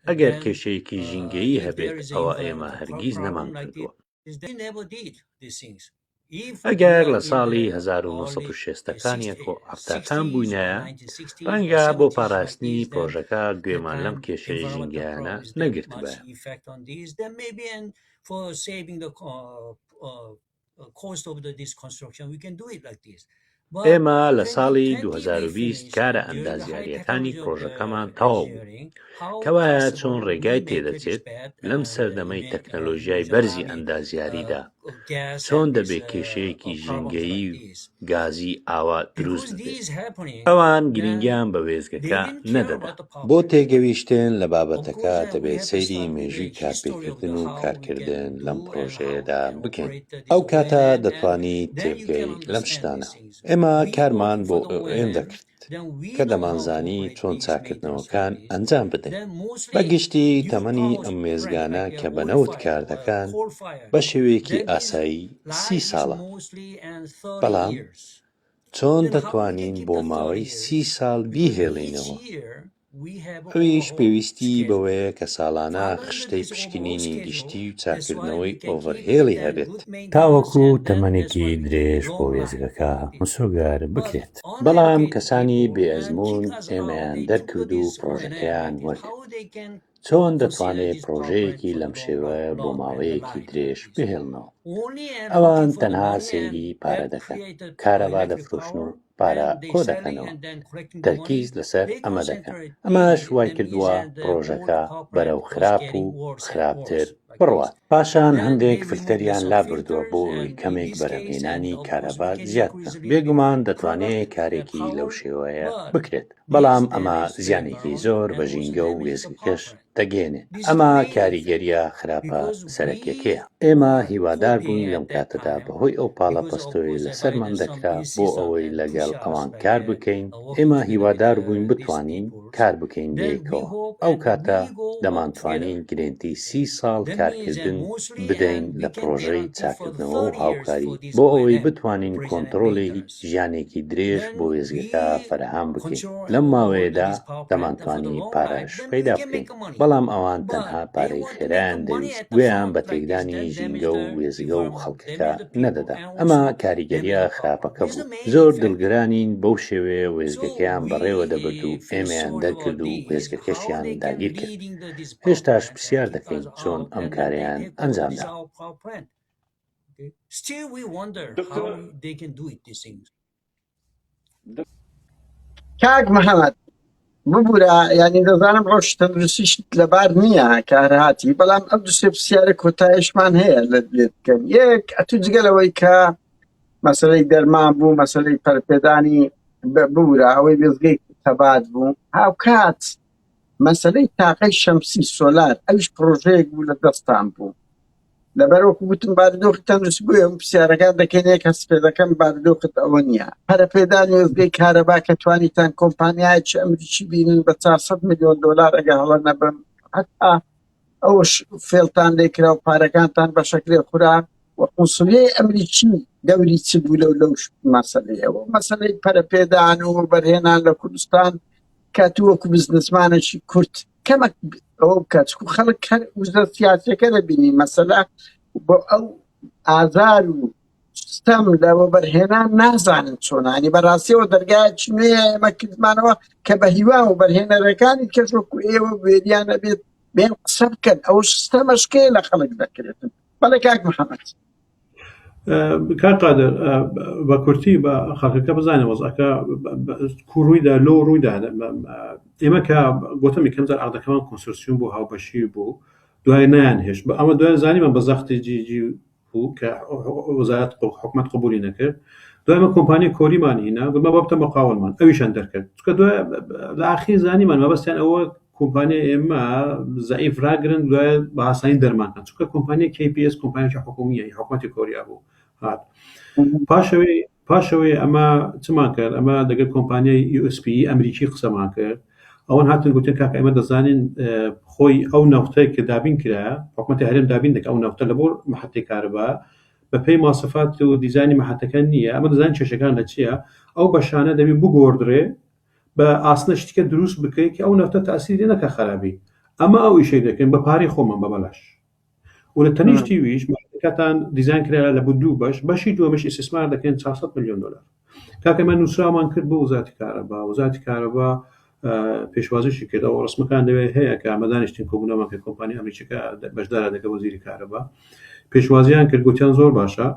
ئەگەر کێشەیەکی ژینگەیی هەبێت ئەوە ئێمە هەرگیز نەمانکردووە. ئەگەر لە ساڵی 1960 ەکان یاخۆ حەفتاکان بووینایە، ڕەنگە بۆ پاراستنی پرۆژەکە گوێمان لەم کێشەیە ژینگەیانە نەگرتبایە. ئێمە لە ساڵی 2020 کارە ئەندازیارییەکانی پڕۆژەکەمان تەواو بوو. کەوایە چۆن ڕێگای تێدەچێت لەم سەردەمەی تەکنەلۆژیای بەرزی ئەندازیاریدا چۆن دەبێ کێشەیەکی ژینگەیی و گازی ئاوا دروست ببێت؟ ئەوان گرنگیان بە وێستگەکە نەدەدا. بۆ تێگەویشتن لە بابەتەکە دەبێت سەیری مێژووی کارپێکردن و کارکردن لەم پڕۆژەیەدا بکەین. ئەو کاتە دەتوانیت تێبگەی لەم شتانە. ئێمە کارمان بۆ OM دەکرد کە دەمانزانی چۆن چاککردنەوەکان ئەنجام بدەین. بە گشتی تەمەنی ئەم وێستگانە کە بە نەوت کاردەکەن بە شێوەیەکی ئاسایی 30 ساڵە. بەڵام چۆن دەتوانین بۆ ماوەی 30 ساڵ بیهێڵینەوە؟ ئەویش پێویستی بەوەیە کە ساڵانە خشتەی پشکنینی گشتی و چاککردنەوەی ئۆڤەرهێڵی هەبێت. تاوەکو تەمەنێکی درێژ بۆ وێستگەکە مسۆگەر بکرێت. بەڵام کەسانی بێ ئەزموون ئێمەیان دەرکرد و پڕۆژەکەیان وەرگرت. چۆن دەتوانێت پڕۆژەیەکی لەم شێوەیە بۆ ماوەیەکی درێژ بهێڵنەوە؟ ئەوان تەنها سەیری پارە دەکەن، کارەبا دەفرۆشن و پارە کۆدەکەنەوە، تەرکیز لەسەر ئەمە دەکەن، ئەمەش وایکردووە پڕۆژەکە بەرەو خراپ و خراپتر بڕوات. پاشان هەندێک فلتەریان لابردووە بۆ ئەوەی کەمێک بەرهەمهێنانی کارەبا زیاد بکەن. بێگومان دەتوانێت کارێکی لەو شێوەیە بکرێت، بەڵام ئەمە زیانێکی زۆر بە ژینگە و وێستگەکەش دەگەیەنێت. ئەمە کاریگەرییە خراپە سەرەکیەکەیە. ئێمە هیوادار بووین لەم کاتەدا بەهۆی ئەو پاڵەپەستۆیەی لەسەرمان دەکرا بۆ ئەوەی لەگەڵ ئەوان کار بکەین، ئێمە هیوادار بووین بتوانین کار بکەین بەیەکەوە، ئەو کاتە دەمانتوانی گرێنتی 30 ساڵ کارکردن بدەین لە پڕۆژەی چاککردنەوە و هاوکاری بۆ ئەوەی بتوانین کۆنتڕۆڵی ژیانێکی درێژ بۆ وێستگەکە فەراهەم بکەین، لەم ماوەیەدا دەمانتوانی پارەش پەیدا بکەین، بەڵام ئەوان تەنها پارەی خێرایان دەویست، گوێیان بە تێکدانی ژینگە و وێستگە و خەڵکەکە نەدەدا، ئەمە کاریگەرییە خراپەکە بوو، زۆر دڵگرانین بەو شێوەیە وێستگەکەیان بەڕێوە دەبرد و ئێمەیان دەرکرد و وێستگەکەشیان داگیرکرد، هێشتاش پرسیار دەکەین چۆن ئەم کارەیان ئەنجامدا. کاک محەممەد ببوورە یعنی دەزانم ڕۆژ تەندروستیشت لەبار نییە کە هەر هاتی بەڵام ئەم دوو سێ پرسیارە کۆتایشمان هەیە لە لێت بکەن یەک ئەتو جگە لەوەی کە مەسەلەی دەرمان بوو مەسەلەی پەرپێدانی ببوورە ئەوەی وێزگەی تەبات بوو هاوکات مەسەلەی تاقەی شەمسی سۆلار ئەویش پرۆژەیەک بوو لە دەستان بوو لەبەر وەکو گوتم بارودۆخی تەندروستی بۆیە ئەم پرسیارەکان دەکەین یەک هەست پێ دەکەم بارودۆخت ئەوە نییە پەرەپێدانی وێستگەی کارەبا کە توانیتان کۆمپانیایەکی ئەمریکی بینن بە 400 میلیۆن دۆلار ئەگە هەڵە نەبم هەتا ئەوش فێڵتان لێکرا و پارەکانتان بە شەکرێ خورا و قونسڵیەی ئەمریکی دەوری چ بوو لەو لەو مەسەلەیەوە مەسەلەی پەرەپێدان و بەرهێنان لە کوردستان کە تو وەکو بزنسمانێکی کورد کەمەک ئەوە بکات چکو خەڵک هەر وزە سیاسەکە دەبینی مەسەلە بۆ ئەو ئازار و ستەم لە وەبەرهێنان نازانن چۆنانی بەڕاستیەوە دەرگایەکی نوێ ئێمە کردمانەوە کە بە هیوا و بەرهێنەرەکانی کەش وەکو ئێوە وێریان نەبێت بێن قسە بکەن ئەو ستەمەشکەیە لە خەڵک دەکرێتن بەڵێ کاک محەممەد کاک قادر بە کورتی بە خەڵکەکە بزانێ وەزعەکە کو ڕوویدا لۆ ڕوویدا ئێمە کە گوتم یەکەم جار عەقدەکەمان کۆنسۆرسیۆم بوو هاوبەشی بوو دوای نایان هێشت بە ئەمە دوای زانیمان بە زەختی جیجی بوو کە وەزارەت حکومەت قبولی نەکرد دوای ئەمە کۆمپانیای کۆریمان هینا گوتمان با بتە مقاولمان ئەویشان دەرکرد چونکە دوای لە ئاخیر زانیمان مەبەستیان ئەوە کۆمپانیای ئێمە زەعیف راگرن دوای بە ئاسانی دەرمان کەن چونکە کۆمپانیای KPS کۆمپانیای حکومیە حکومەتی کۆریا بوو هات پاشەوەی پاشەوەی ئەمە چمان کرد ئەمە دەگەر کۆمپانیای USP ئەمریکی قسەمان کرد ئەوان هاتن گوتن کاکە ئێمە دەزانین خۆی ئەو نەوتەی کە دابین کرا حکومەتی هەرێم دابین دەکە ئەو نەوتە لە بۆ محەتەی کارەبا بە پێی ماسەفات و دیزانی محەتەکە نییە ئەمە دەزانین کێشەکان لە چییە ئەو بەشانە دەبی بگۆڕدرێ بە ئاسنە شتیکە دروست بکەی کە ئەو نەوتە تاسیری لێ نەکا خەرابی ئەمە ئەو ئیشەی دەکەین بە پارەی خۆمان بە بەلاش و لە تەنیشتی ویش مارکەتان دیزاین کرا لە بۆ دوو بەش بەشی دووەمیش ئیستیسمار دەکەین 400 میلیۆن دلار کاکە من نووسراومان کرد بۆ وزارەتی کارەبا وزارەتی کارەبا پێشوازیشی کرد ئەو ڕسمەکان لەوێ هەیە کە ئەمە دانیشتین کۆبوونەوەمان کرد کۆمپانیا ئەمریکیەکە بەشدارە دەکە وەزیری کارەبا پێشوازیان کرد گوتیان زۆر باشە.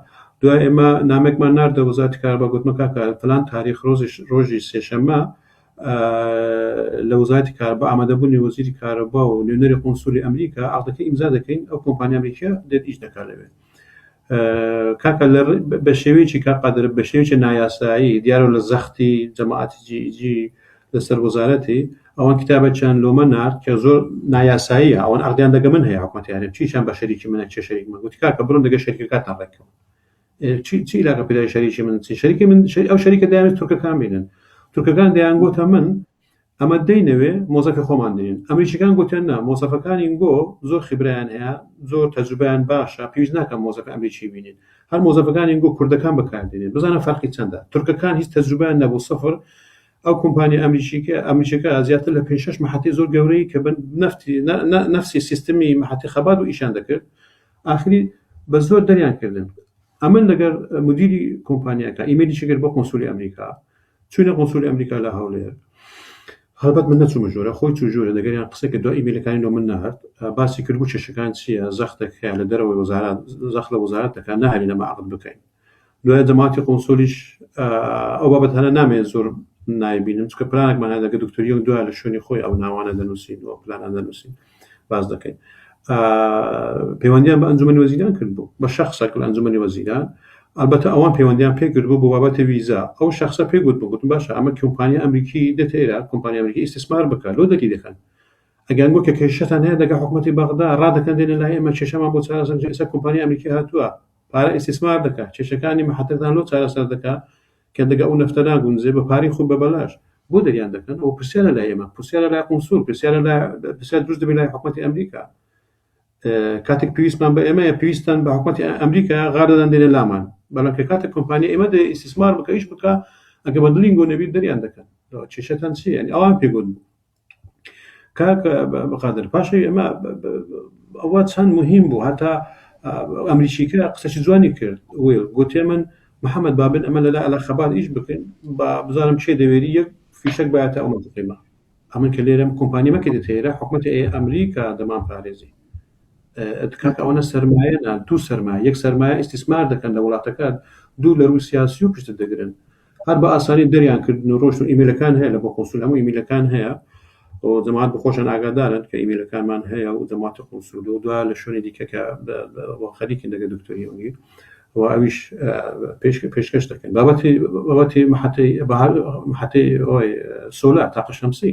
دوای ئێمە نامێکمان ناردە وەزارەتی کارەبا گوتمە کاکە فلان تاریخ ڕۆژی ڕۆژی سێشەممە لە وەزارەتی کارەبا ئامادەبوونی وەزیری کارەبا و نوێنەری قونسولی ئەمریکا عەقدەکە ئیمزا دەکەین ئەو کۆمپانیا ئەمریکیە دێت ئیش دەکات لەوێ کاکە لە بە شێوەیەکی کاک قادر بە شێوەیەکی نایاسایی دیارە لە زەختی جەماعەتی جی جی لەسەر وەزارەتی ئەوان کتابەکیان لۆمە نارد کە زۆر نایاساییە ئەوان عەقدیان دەگە من هەیە حکومەتی هەرێم چیشان بە شەریکی منە چێ شەریک من گوتی کاکە بڕۆن دەگە شەریکەکاتان ڕێککەون چی چی علاقە پێدای شەریکی من چی شەریکی من ئەو شەریکە دەیانویست تورکەکان بینن تورکەکان دەیان گۆتە من ئەمە دەینەوێ مۆزەفی خۆمان دێنین. ئەمریکیەکان گوتیان نا، مۆزەفەکانی گۆ زۆر خیبرەیان هەیە، زۆر تەجروبەیان باشە، پێویست ناکا مۆزەفی ئەمریکی بینین. هەر مۆزەفەکانی گۆ کوردەکان بەکار دێنین. بزانە فەرقی چەندە. تورکەکان هیچ تەجروبەیان نەبوو، سفر. ئەو کۆمپانیا ئەمریکیکە ئەمریکیەکە زیاتر لە پێنج شەش مەحەتەی زۆر گەورەی کە بە نەفتی نەفسی سیستمی مەحەتەی خەبات بوو ئیشیان دەکرد. ئاخری بە زۆر دەریان کردن. ئەمن لەگەر مدیری کۆمپانیاکە ئیمەیلیشی کرد بۆ قونسولی ئەمریکا. چوینە قونسولی ئەمریکا لە هەولێر هەڵبەت من نەچوومە ژوورە خۆی چوو ژوورە دەگەریان قسە کرد دوای ئیمەیلەکانی لۆ من نارد باسی کرد بوو کێشەکان چییە زەختێک هەیە لە دەرەوەی وەزارات زەخت لە وەزارەت دەکات ناهێڵین ئەمە عەقد بکەین دوای جەماعەتی قونسولیش ئەو بابەتانە نامەوێت زۆر نایبینم چونکە پلانێکمان هەیە لەگە دکتۆر یۆنگ دوای لە شوێنی خۆی ئەو ناوانە دەنووسین و پلانان دەنووسین باس دەکەین پەیوەندیان بە ئەنجومەنی وەزیران کرد بوو بە شخصێک لە ئەنجومەنی وەزیران ئەلبەتە ئەوان پەیوەندیان پێ کرد بوو بۆ بابەتی ویزا ئەو شخصە پێ گوت بوو گوتم باشە ئەمە کۆمپانیا ئەمریکی دێتە ئێرە کۆمپانیا ئەمریکی ئیستیسمار بکە لۆ دەری دەکەن ئەگەر گوت کە کێشەتان هەیە دەگە حکوومەتی بەغدا ڕادەکەن دێنە لای ئێمە کێشەمان بۆ چارەسەر ئێستا کۆمپانیا ئەمریکی هاتووە پارە ئیستیسمار دەکات کێشەکانی محەتەکان لۆ چارەسەر دەکات کە دەگە ئەو نەفتە ناگونجێ بە پارەی خۆی بە بەلاش بۆ دەریان دەکەن ئەوە پرسیارە لای ئێمە پرسیارە لای قونسول پرسیارە لای پرسیار دروست دەبێت لای حکومەتی ئەمریکا کاتێک پێویستمان بە ئێمەیە پێویستان بە حکومەتی ئەمریکا غادەدان دێنە لامان بەڵام کە کاتێک کۆمپانیا ئێمە دێ ئیستیسمار بکە ئیش بکە ئەگە بە دڵینگۆ نەبیت دەریان دەکەن کێشەتان چییە یعنی ئەوان پێگوت بوو کاک قادر پاشەوی ئەمە ئەوە چەند مهم بوو هەتا ئەمریکیکە قسەشی جوانی کرد ویل گوتێ من محەممەد بابن ئەمە لەلا ئەلە خەبات ئیش بکەین با بزانم چێ دەوێری یەک فیشەک باەتە ئەو منتقیمە ئەمن کە لێرەم کۆمپانی مەکە دێتێرە حکومەتی ئەی ئەمریکا دەمان پارێزی کاک ئەوەنە سەرمایە نا دوو سەرمایە یەک سەرمایە ئیستیسمار دەکەن لە وڵاتەکە دوو لە رووی سیاسی و پشتت دەگرن هەر بە ئاسانی دەریان کردن و ڕۆشتن ئیمەیلەکان هەیە لە بۆ قونسول هەموو ئیمەیلەکان هەیە و جەماعەت بخۆشان ئاگادارن کە ئیمەیلەکانمان هەیە و جەماعەتی قونسول و دوا لە شوێنی دیکە کە خەریکن دەگە دکتۆری ئەونی و ئەویش پێش پێشکەش دەکەن بابەتی بابەتی محەتەی محەتەی ئەوەی سۆلار تاقە شەمسی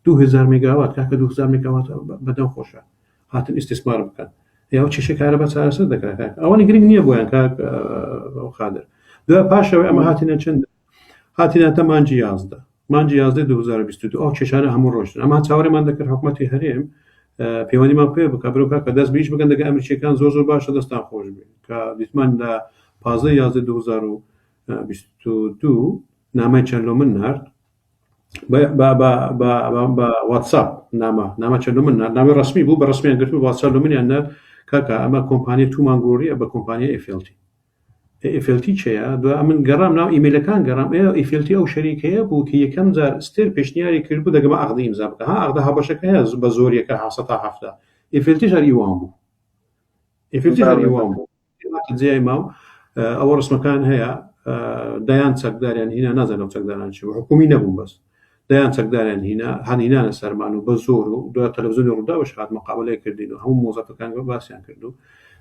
2000 مێگاوات کاکە 2000 مێگاوات بەدەم خۆشە هاتن ئیستیسمار بکەن یا ئەو کێشەی کارەبا چارەسەر دەکرا کاک ئەوانی گرنگ نییە بۆیان کاک قادر دوای پاشەوەی ئەمە هاتینە چەند هاتینە تا مانگی 11 مانگی 11 2022 ئەو کێشانە هەموو ڕۆشتن ئەمە چاوەڕێمان دەکرد حکوومەتی هەرێم پەیوەندیمان پێ بکە برۆ کاکە دەست بیش بکەن دەگە ئەمریکیەکان زۆر زۆر باشە دەستان خۆش بێ کە دیتمان لە 15 11 2022 نامەی چەند لۆ من نارد بە واتساپ نامە نامە چەند من نامی ڕسمی بوو بە ڕسمیان گرت و واتساپ لە منیان نارد کاکە ئەمە کۆمپانیای تومان گۆڕیە بە کۆمپانیای ئفلتی ئفلتی چەیە دو من گەڕام ناو ئیمەیلەکان گەڕام ئێ ئفلتی ئەو شەریکەیە بوو کە یەکەم جار ستێر پێشنیاری کرد بوو دەگەمە عەقدی ئیمزا بکە ها عەقدە هاوبەشەکە هەیە بە زۆریەکە حەسەتا هەفتا ئفلتیش هەر ئیوان بوو ئفلتیش هەر ئیوان بوو جیای ماو ئەوە ڕسمەکان هەیە دەیان چەکداریان هینا نازانم چەکداران چی بوو حکومی نەبوون بەس دەیان چەکداریان هینا هەنینانە سەرمان و بە زۆر و دو تەلەڤزیۆنی ڕووداوش هات مقابلەی کردین و هەموو مۆزەفەکان باسیان کرد و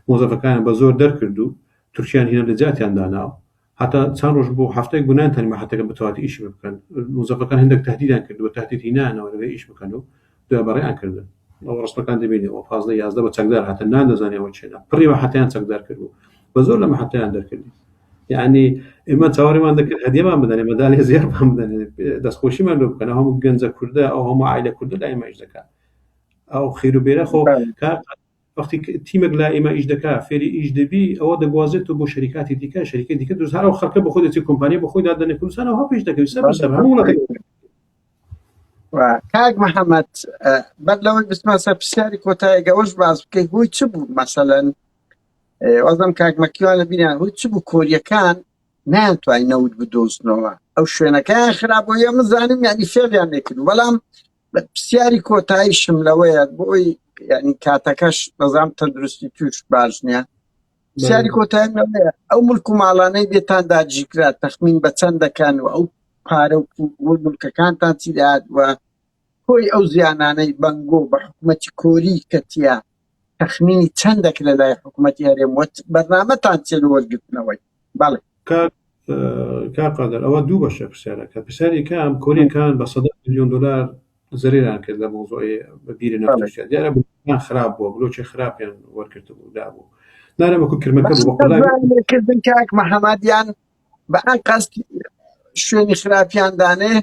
مۆزەفەکانیان بە زۆر دەرکرد و تورکیان هینا لە جاتیان داناوە هەتا چەند ڕۆژ بۆ هەفتەیەک بوو نایانتوانی مەحەتەکە بە تەواوەتی ئیشی پێ بکەن موزەفەکان هەندێک تەهدیدیان کرد بە تەهدید هینایانەوە لەوێ ئیش بکەن و دوای بەڕێیان کردن ئەو ڕسمەکان دەبینەوە 15 یازدە بە چەکدار هاتن ناندەزانانی ئەوە چێنە پڕی مەحەتیان چەکدار کردبوو بە زۆر لە مەحەتیان دەرکردی یعنی ئێمە چاوەڕێمان دەکرد هەدیەمان بدەنێ مەدالی زێڕمان بدەنێ دەستخۆشیمان لۆ بکەن ئەو هەموو گەنجە کوردە ئەو هەموو عایلە کوردە لای ئێمە ئیش دەکات ئەو خێر و بێرە خۆ کار وەختی تیمێک لای ئێمە ئیش دەکا فێری ئیش دەبی ئەوە دەگوازێتەوە بۆ شەریکاتی دیکە شەریکەی دیکە دروست هەر ئەو خەڵکە بۆ خۆی دەچێت کۆمپانیا بۆ خۆی دادەنێ کوردستان ئەوها پێش دەکەوێت سەر بەسەر هەموو وڵاتێک کاک محەممەد بەر لەوەی بچمە سەر پرسیاری کۆتایی ئەوەش باس بکەی هۆی چ بوو مەسەلەن وازم کاک مەکیوان لە بیریان هۆی چ بوو کۆریەکان نایانتوانی نەوت بدۆزنەوە ئەو شوێنەکەیان خراپ بۆ یە من زانیم یعنی فێڵیان لێکرد بەڵام پرسیاری کۆتاییشم لەوەیە بۆی یعنی کاتەکەش نەزام تەندروستی توش باش نییە. پرسیاری کۆتایی ئەوەیە ئەو ملک و ماڵانەی لێتان داگیرکرا تەخمین بە چەند دەکەن و ئەو پارە و پوول و ملکەکانتان چی دەهات و کۆی ئەو زیانانەی بەنگۆ بە حکوومەتی کۆری کەتیە تەخمینی چەندێک لە لای حکوومەتی هەرێم وە بەرنامەتان چیە لە وەرگرتنەوەی؟ بەڵێ. کاک کاک قادر ئەوە دوو بەشە پرسیارەکە پرسیاری یەکەم کۆریەکان بە سەدان ملیۆن دۆلار زەرەریان کرد لە مەوزوعی بیری نەفت بەڵێ. شتە دیارە بلۆکەکان خراپ بووە بلۆکی خراپیان وەرگرتبوو دابوو نارە وەکو کرمەکە بە بوو بە قوڵای ئەنقەست لێکردن کاک محەممەدیان بە ئەنقەست شوێنی خراپیان دانێ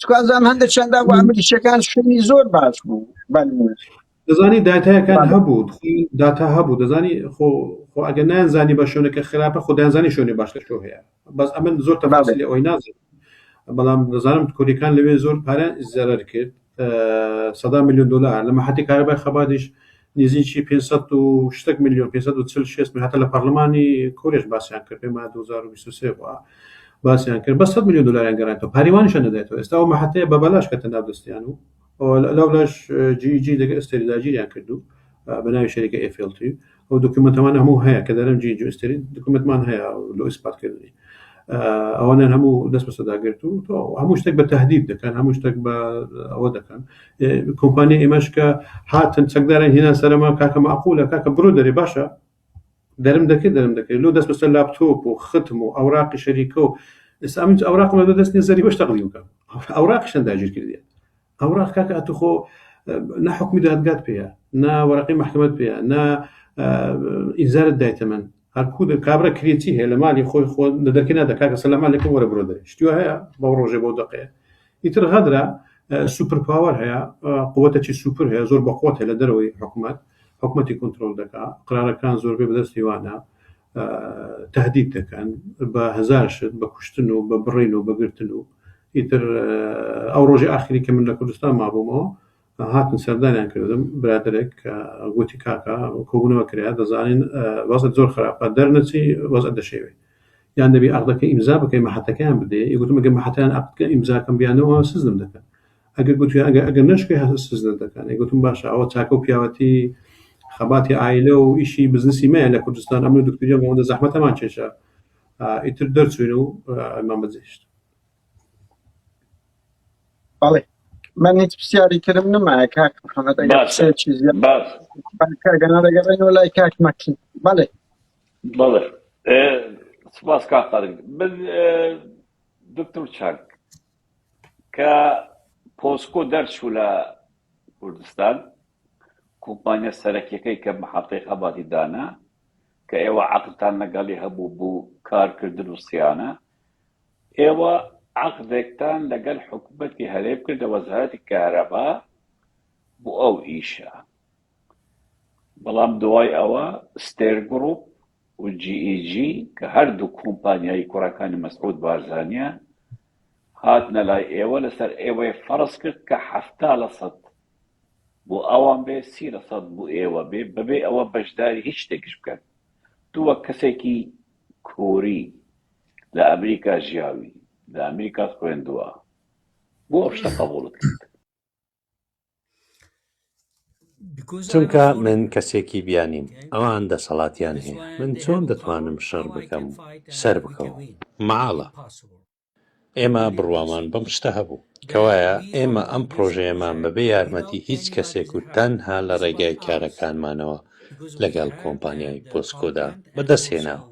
چکازان هەندێکیان دابوو ئەمریکیەکان شوێنی زۆر باش بوو بەنمونە دەزانی داتایەکان بەڵێ. هەبوو خۆی داتا هەبوو دەزانی خۆ خۆ ئەگەر نایانزانی بە شوێنەکە خراپە خۆ دەیانزانی شوێنی باش لە کوێ هەیە بەس ئەمن زۆر بەڵێ. تەفاسیلی ئەوەی نازانم بەڵام دەزانم کوردەکان لەوێ زۆر پارە زەرەر کرد سەدا میلیۆن دلار لە مەحەتی کارەبای خەباتیش نزیکی 500 و شتێک میلیۆن 540 میلیۆن هەتا لە پەرلەمانی کۆریش باسیان کرد پێم وایە 2023 بووە باسیان کرد بە 100 میلیۆن دلاریان گەڕێنەوە پاریوانیشان نەدایتەوە ئێستا ئەو مەحەتەیە بە بەلاش کەتە ناو دەستیان و لەولاش جی جی لەگە ئەستێری داگیریان کردو بە ناوی شەریکە FLT ئەو دۆکیومنتەمان هەموو هەیە کە دەرم جی جی ئەستێری دۆکیومنتمان هەیە لۆ ئیسپاتکردنی ئەوانیان هەموو دەست بەسەردا گرت و هەموو شتێک بە تهدید دەکەن هەموو شتێک بە ئەوە دەکەن کۆمپانیا ئێمەش کە هاتن چەکداران هینا سەرما کاکە معقولە کاکە بڕۆ دەرێ باشە دەرم دەکرد دەرم دەکرد لۆ دەست بەسەر لاپتۆپ و ختم و ئەوراقی شەریکە و ئێستا من ئەوراقم لە دەست نیە زەری بەش تەقدیم بکەم ئەوراقیشان داگیر کردیە ئەوراق کاکە ئەتو خۆ نە حکومی دادگات پێیە نە وەرەقەی محکمەت پێیە نە ئینزارت دایتە من هەرکو کابرا کرێچی هەیە لە مالی خۆی خۆ لە دەرکە نادا کاکە سەلام عەلەیکم وەرە برۆ دەرێ شتی وا هەیە بەو ڕۆژێ بەو دەقەیە ئیتر غەدرە super power هەیە قوتەکی سوپر هەیە زۆر بە قوت هەیە لە دەرەوەی حکومەت حکومەتی کۆنترۆل دەکا قرارەکان زۆربەی بەدەستی وانە تهدید دەکەن بە هەزار شت بە کوشتن و بە بڕین و بە گرتن و ئیتر ئەو ڕۆژی ئاخری کە من لە کوردستان مابوومەوە هاتن سەردانیان کردم برادێک کە گوتی کاکە کۆبوونەوە کرا دەزانین وەزعت زۆر خراپە دەرنەچی وەزعت دەشێوێ یان دەبی عەقدەکە ئیمزا بکەی مەحەتەکەیان بدەیە ئی گوتم ئەگەر مەحەتیان عەقدەکە ئیمزاکەم بیانەوە سزنم دەکەن ئەگەر گوتیان ئەگەر ئەگەر نەشکەی هەر سزنت دەکەن ئەی گوتم باشە ئەوە چاکە و پیاوەتی خەباتی عایلە و ئیشی بزنسی مەیە لە کوردستان ئەمن و دکتۆریان ئەوەندە زەحمەتەمان کێشا ئیتر دەرچووین و ئەمان بەجێهێشت. بەڵێ من هیچ پرسیاری ترم نەمایە کاک محەممەد ئەگەر باشە قسەیەکی زیاد باش کاگەنا دەگەڕێنەوە لای کاک مەکی بەڵێ بەڵێ ئێ، سپاس کاک قادر من ئێ، دکتۆر چاک کە پۆسکۆ دەرچوو لە کوردستان کۆمپانیا سەرەکیەکەی کە محەتەی خەباتی دانا کە ئێوە عەقدتان لەگەڵی هەبوو بۆ کارکردن و سیانە ئێوە عەقدێکتان لەگەل حکومەتی هەرێم کرد لە وەزارەتی کارەبا بۆ ئەو ئیشە بەڵام دوای ئەوە ستێر گروپ و جی ئی جی کە هەردوو کۆمپانیای کوڕەکانی مەسعود بارزانیە هاتنە لای ئێوە لەسەر ئێوەی فەرز کرد کە 70% بۆ ئەوان بێ 30% بۆ ئێوە بێ بەبێ ئەوە بەشداری هیچ شتێکیش بکەن تو وەک کەسێکی کۆری لە ئەمریکا ژیاوی لە ئەمریکات خوێندووە بۆ ئەو شتە قبوڵت کرد؟ چونکە من کەسێکی بیانیم، ئەوان دەسەڵاتیان هەیە، من چۆن دەتوانم شەڕ بکەم و سەربکەوم؟ مەحاڵە. ئێمە بڕوامان بەم شتە هەبوو. کەوایە ئێمە ئەم پڕۆژەیەمان بەبێ یارمەتی هیچ کەسێک و تەنها لە ڕێگای کارەکانمانەوە لەگەڵ کۆمپانیای پۆسکۆدا بەدەستهێناوە.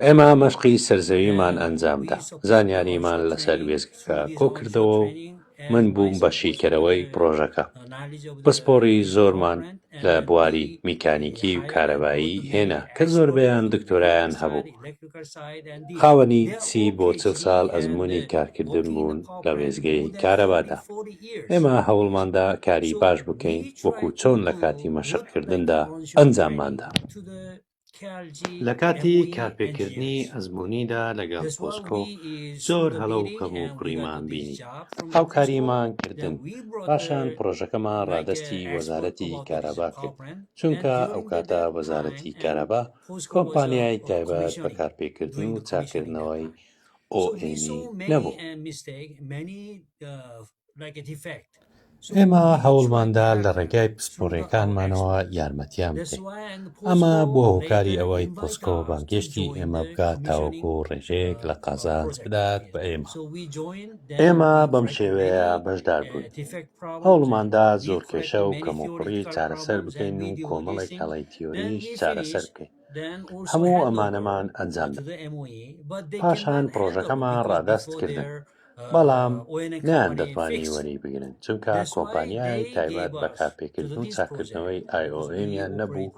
ئێمە مەشقی سەرزەویمان ئەنجامدا، زانیاریمان لەسەر وێستگەکە کۆکردەوە و من بووم بە شیکەرەوەی پڕۆژەکە. پسپۆڕی زۆرمان لە بواری میکانیکی و کارەبایی هێنا کە زۆربەیان دکتۆرایان هەبوو. خاوەنی 30 بۆ 40 ساڵ ئەزموونی کارکردن بوون لە وێستگەی کارەبادا. ئێمە هەوڵماندا کاری باش بکەین وەکو چۆن لە کاتی مەشقکردندا ئەنجامماندا. لە کاتی کارپێکردنی ئەزموونیدا لەگەڵ پۆسکۆ زۆر هەڵە و کەموکوڕیمان بینی، هاوکاریمان کردن، پاشان پڕۆژەکەمان ڕادەستی وەزارەتی کارەبا کرد، چونکە ئەوکاتە وەزارەتی کارەبا کۆمپانیای تایبەت بە کارپێکردن و چاککردنەوەی ئۆ ئێمی نەبوو. ئێمە هەوڵماندا لە ڕێگای پسپۆڕییەکانمانەوە یارمەتیان بدەین. ئەمە بووە هۆکاری ئەوەی پۆسکۆ بانگهێشتی ئێمە بکات تاوەکو ڕێژەیەک لە قازانج بدات بە ئێمە. ئێمە بەم شێوەیە بەشدار بووین. هەوڵماندا زۆر کێشە و کەموکوڕی چارەسەر بکەین و کۆمەڵێک هەڵەی تیۆریش چارەسەر بکەین. هەموو ئەمانەمان ئەنجامدا. پاشان پڕۆژەکەمان ڕادەست کردن. بەڵام نەیاندەتوانی وەریبگرن چونکە کۆمپانیای تایبەت بە کارپێکردن و چاککردنەوەی ئای ئۆ ئێمیان نەبوو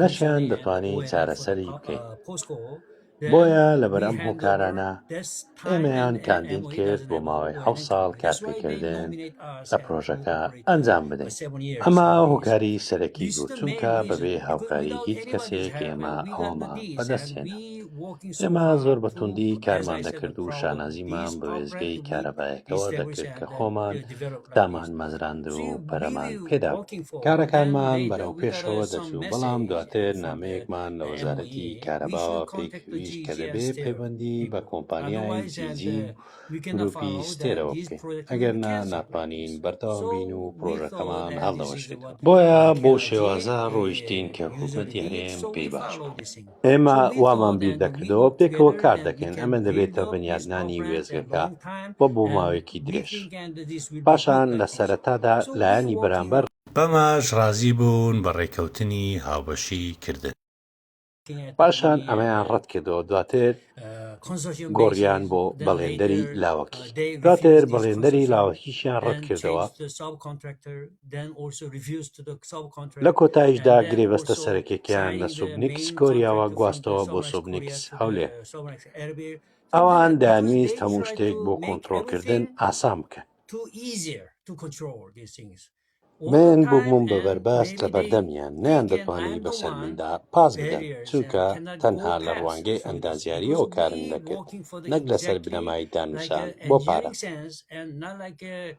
نەشیان دەتوانی چارەسەری بکەین بۆیە لەبەر ئەم هۆکارانە ئێمەیان کاندید کرد بۆ ماوەی حەوت ساڵ کارپێکردن لە پرۆژەکە ئەنجام بدەین. ئەمە هۆکاری سەرەکی بوو چونکە بەبێ هاوکاری هیچ کەسێک ئێمە ئەوەمان بەدەستهێنا. ئێمە زۆر بە توندی کارمان دەکرد و شانازیمان بە وێستگەی کارەبایەکەوە دەکرد کە خۆمان دامانمەزراند و پەرەمان پێدابوو. کارەکانمان بەرەو پێشەوە دەچوو، بەڵام دواتر نامەیەکمان لە وەزارەتی کارەباوە پێگەیشت کە دەبێ پەیوەندی بە کۆمپانیای جی جی و گروپی ستێرەوە بکەین، ئەگەرنا ناتوانین بەردەوام بین و پڕۆژەکەمان هەڵدەوەشێتەوە. بۆیە بەو شێوازە ڕۆیشتین کە حکومەتی هەرێم پێی باش بوو. ئێمە وامان بیر دەکردەوە پێکەوە کار دەکەین، ئەمە دەبێتە بنیادنانی وێستگەکە و بۆ ماوەیەکی درێژ. پاشان لە سەرەتادا لایەنی بەرامبەر. بەمەش ڕازی بوون بە ڕێککەوتنی هاوبەشی کردن. پاشان ئەمەیان ڕەتکردەوە، دواتر گۆڕیان بۆ بەڵێندەری لاوەکی، دواتر بەڵێندەری لاوەکیشیان ڕەتکردەوە، لە کۆتاییشدا گرێبەستە سەرەکیەکەیان لە سوبنیکس کۆریاوە گواستەوە بۆ سوبنیکس هەولێر. ئەوان دەیانویست هەموو شتێک بۆ کۆنترۆڵکردن ئاسان بکەن. من بووبووم بە بەربەست لە بەردەمیان، نەیاندەتوانی بەسەر مندا پاس بدەن، چونکە تەنها لە ڕوانگەی ئەندازیارییەوە کارم دەکرد، نەک لەسەر بنەمای دانوسان بۆ پارە.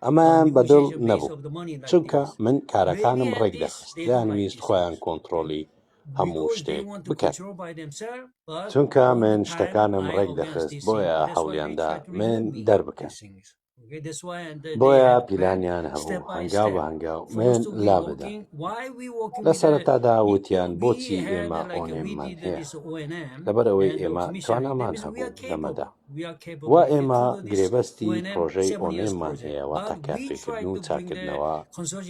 ئەمەیان بە دڵ نەبوو، چونکە من کارەکانم ڕێک دەخست، دەیانویست خۆیان کۆنتڕۆڵی هەموو شتێک بکەن. چونکە من شتەکانم ڕێک دەخست، بۆیە هەوڵیاندا من دەربکەن. بۆیە پیلانیان هەبوو هەنگاو بە هەنگاو من لابدەن. لە سەرەتادا وتیان بۆچی ئێمە ئۆنێممان هەیە؟ لەبەر ئەوەی ئێمە توانامان هەبوو لەمەدا. وە ئێمە گرێبەستی پڕۆژەی ئۆنێممان هەیە واتە کارپێکردن و چاککردنەوە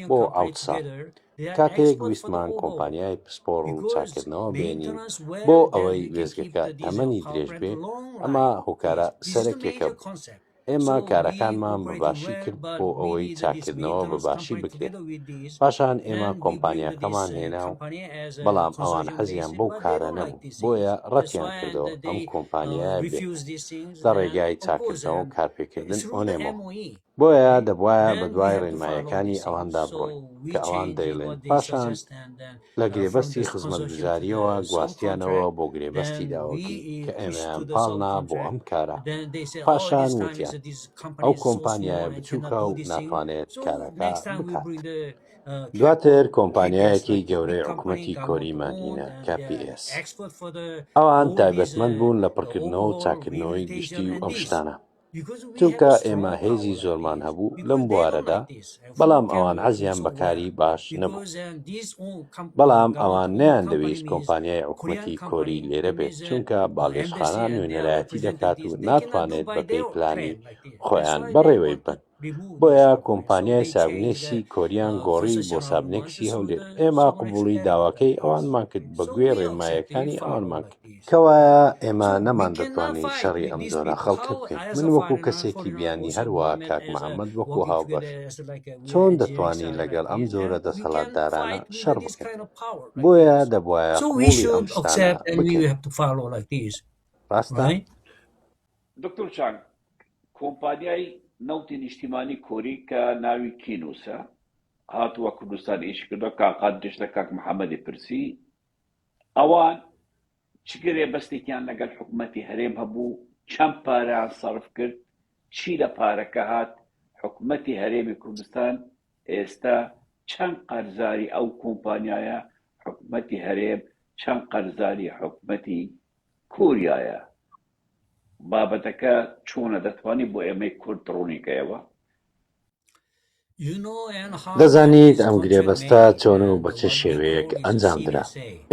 بۆ عەوت ساڵ. کاتێک ویستمان کۆمپانیای پسپۆڕ و چاککردنەوە بێنین بۆ ئەوەی وێستگەکە تەمەنی درێژ بێ، ئەمە هۆکارە سەرەکیەکە بوو. ئێمە کارەکانمان بە باشی کرد بۆ ئەوەی چاککردنەوە بە باشی بکرێت. پاشان ئێمە کۆمپانیاکەمان هێنا و بەڵام ئەوان حەزیان بەو کارە نەبوو، بۆیە ڕەتیان کردەوە ئەم کۆمپانیایە بێت لە ڕێگای چاککردنەوە و کارپێکردن ئۆنێمەوە. بۆیە دەبوایە بەدوای ڕێنماییەکانی ئەواندا بڕۆین کە ئەوان دەیڵێن، پاشان لە گرێبەستی خزمەتگوزارییەوە گواستیانەوە بۆ گرێبەستی لاوەکی کە ئێمەیان پاڵنا بۆ ئەم کارە، پاشان وتیان ئەو کۆمپانیایە بچووکە و ناتوانێت کارەکە بکات. دواتر کۆمپانیایەکی گەورەی حکومەتی کۆریمان هینا، KPS. ئەوان تایبەتمەند بوون لە پڕکردنەوە و چاککردنەوەی گشتی و ئەم شتانە. چونکە ئێمە هێزی زۆرمان هەبوو لەم بوارەدا، بەڵام ئەوان حەزیان بە کاری باش نەبوو. بەڵام ئەوان نەیاندەویست کۆمپانیای حکومەتی کۆری لێرە بێت، چونکە باڵیۆزخانە نوێنەرایەتی دەکات و ناتوانێت بەپێی پلانی خۆیان بەڕێوەی ببەن. بۆیە کۆمپانیای سابنێکسی کۆریان گۆڕی بۆ سابنێکسی هەولێر. ئێمە قبوڵی داواکەی ئەوانمان کرد، بەگوێی ڕێنماییەکانی ئەوانمان کرد. کەوایە ئێمە نەماندەتوانی شەڕی ئەم جۆرە خەڵکە بکەین. من وەکو کەسێکی بیانی هەروەها کاک محەمەد وەکو هاوبەش چۆن دەتوانین لەگەڵ ئەم جۆرە دەسەڵاتدارانە شەڕ بکەین؟ بۆیە دەبوایە قبوڵی ئەم شتانە بکەین. ڕاستە؟ دکتۆر چانگ، کۆمپانیای نەوتی نیشتیمانی کۆری کە ناوی کینوسە هاتووە کوردستان ئیشی کردووە، کاک قادریش لە کاک محەمەدی پرسی ئەوان چ گرێبەستێکیان لەگەڵ حکومەتی هەرێم هەبوو، چەند پارەیان سەرف کرد، چی لە پارەکە هات، حکومەتی هەرێمی کوردستان ئێستا چەند قەرزاری ئەو کۆمپانیایە، حکومەتی هەرێم چەند قەرزاری حکومەتی کۆریایە، بابەتەکە چۆنە دەتوانی بۆ ئێمەی کورد ڕوونی کەیەوە؟ دەزانیت ئەم گرێبەستە چۆن و بە چ شێوەیەک ئەنجامدرا؟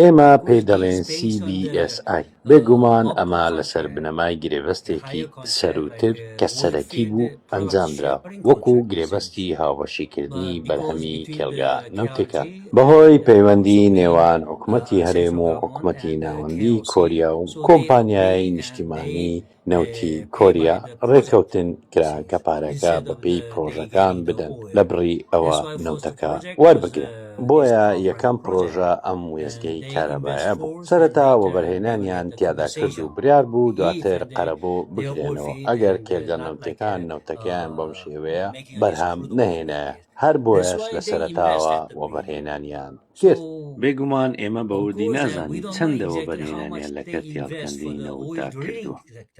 ئێمە پێی دەڵێین CBSI. بێگومان ئەمە لەسەر بنەمای گرێبەستێکی سەرووتر کە سەرەکی بوو ئەنجامدرا، وەکو گرێبەستی هاوبەشیکردنی بەرهەمی کێڵگە نەوتێکان. بەهۆی پەیوەندی نێوان حکومەتی هەرێم و حکومەتی ناوەندی کۆریا و کۆمپانیای نیشتیمانی نەوتی کۆریا ڕێکەوتن کرا کە پارەکە بەپێی پڕۆژەکان بدەن لە بڕی ئەوە نەوتەکە وەربگرن. بۆیە یەکەم پڕۆژە ئەم وێستگەی کارەبایە بوو. سەرەتا وەبەرهێنانیان تیادا کرد و بریار بوو دواتر قەرەبوو بکرێنەوە ئەگەر کێڵگە نەوتیەکان نەوتەکەیان بەم شێوەیە بەرهەم نەهێنایە. هەر بۆیەش لە سەرەتاوە وەبەرهێنانیان کرد. بێگومان ئێمە بە وردی نازانین چەندە وەبەرهێنانیان لە کەرتی هەڵکەندنی نەوتدا کردووە،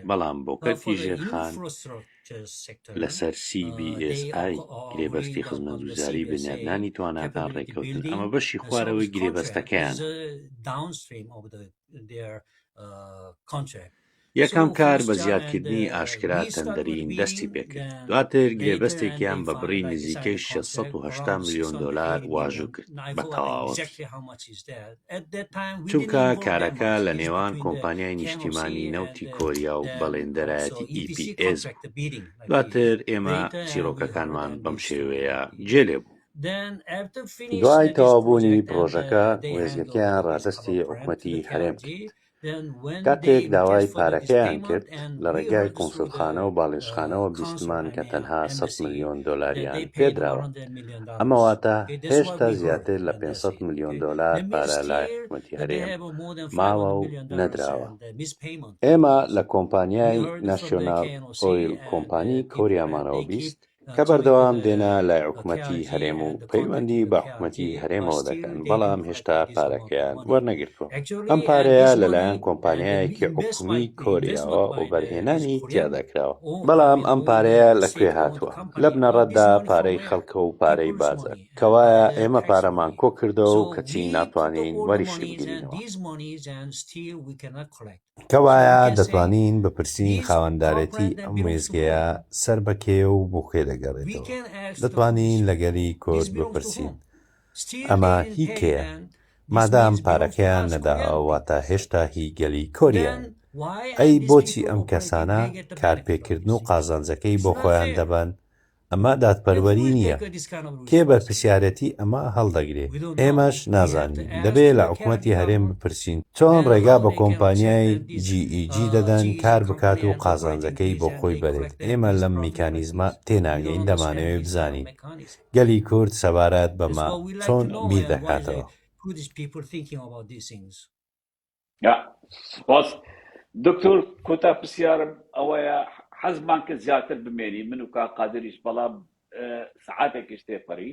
بەڵام بۆ کەرتی ژێرخان لەسەر CBSI، گرێبەستی خزمەتگوزاری بنیادنانی تواناکان ڕێککەوتن، ئەمە بەشی خوارەوەی گرێبەستەکەیانە. یەکەم کار بە زیادکردنی ئاشکرا تەندەرین دەستی پێکرد، دواتر گرێبەستێکیان بە بڕی نزیکەی 680 ملیۆن دۆلار واژوو کرد بە تەواوەتی، چونکە کارەکە لە نێوان کۆمپانیای نیشتیمانی نەوتی کۆریا و بەڵێندەرایەتی ئی پی ئێس بوو، دواتر ئێمە چیرۆکەکانمان بەم شێوەیە جێ لێ بوو. دوای تەواوبوونی پڕۆژەکە، وێستگەکەیان ڕادەستی حکومەتی هەرێم کرد. کاتێک داوای پارەکەیان کرد، لە ڕێگای کونسوڵخانە و باڵیۆزخانەوە بیستمان کە تەنها 100 ملیۆن دۆلاریان پێدراوە. ئەمە واتە هێشتا زیاتر لە 500 ملیۆن دۆلار پارە لای حکومەتی هەرێم ماوە و نەدراوە. ئێمە لە کۆمپانیای ناشیۆناڵ ئۆیڵ کۆمپانی کۆریامانەوە 20 کە بەردەوام دێنە لای حکومەتی هەرێم و پەیوەندی بە حکومەتی هەرێمەوە دەکەن، بەڵام هێشتا پارەکەیان وەرنەگرتووە. ئەم پارەیە لەلایەن کۆمپانیایەکی حکومی کۆریاوە وەبەرهێنانی تیادا کراوە. بەڵام ئەم پارەیە لە کوێ هاتووە؟ لە بنەڕەتدا پارەی خەڵکە و پارەی باجە. کەوایە ئێمە پارەمان کۆکردەوە و کەچی ناتوانین وەریشی بگرینەوە. کەوایە دەتوانین بپرسین خاوەندارێتی ئەم وێستگەیە سەر بە کێیە و بۆ کوێ دەگەڕێتەوە؟ دەتوانین لە گەلی کورد بپرسین ئەمە هی کێیە؟ مادام پارەکەیان نەداوە واتە هێشتا هی گەلی کۆریایە. ئەی بۆچی ئەم کەسانە کارپێکردن و قازانجەکەی بۆ خۆیان دەبەن ئەمە دادپەروەری نییە. کێ بەرپرسیارێتی ئەمە هەڵدەگرێ؟ ئێمەش نازانین. دەبێ لە حکومەتی هەرێم بپرسین چۆن ڕێگا بە کۆمپانیای جی ئی جی دەدەن کار بکات و قازانجەکەی بۆ خۆی بەرێت؟ ئێمە لەم میکانیزمە تێناگەین، دەمانەوێ بزانین گەلی کورد سەبارەت بەمە چۆن بیردەکاتەوە. سپاس دکتۆر کۆتا پرسیارم ئەوەیە حەزمان کرد زیاتر بمێنی من و کاک قادریش بەڵام سەعاتێکیش تێپەڕی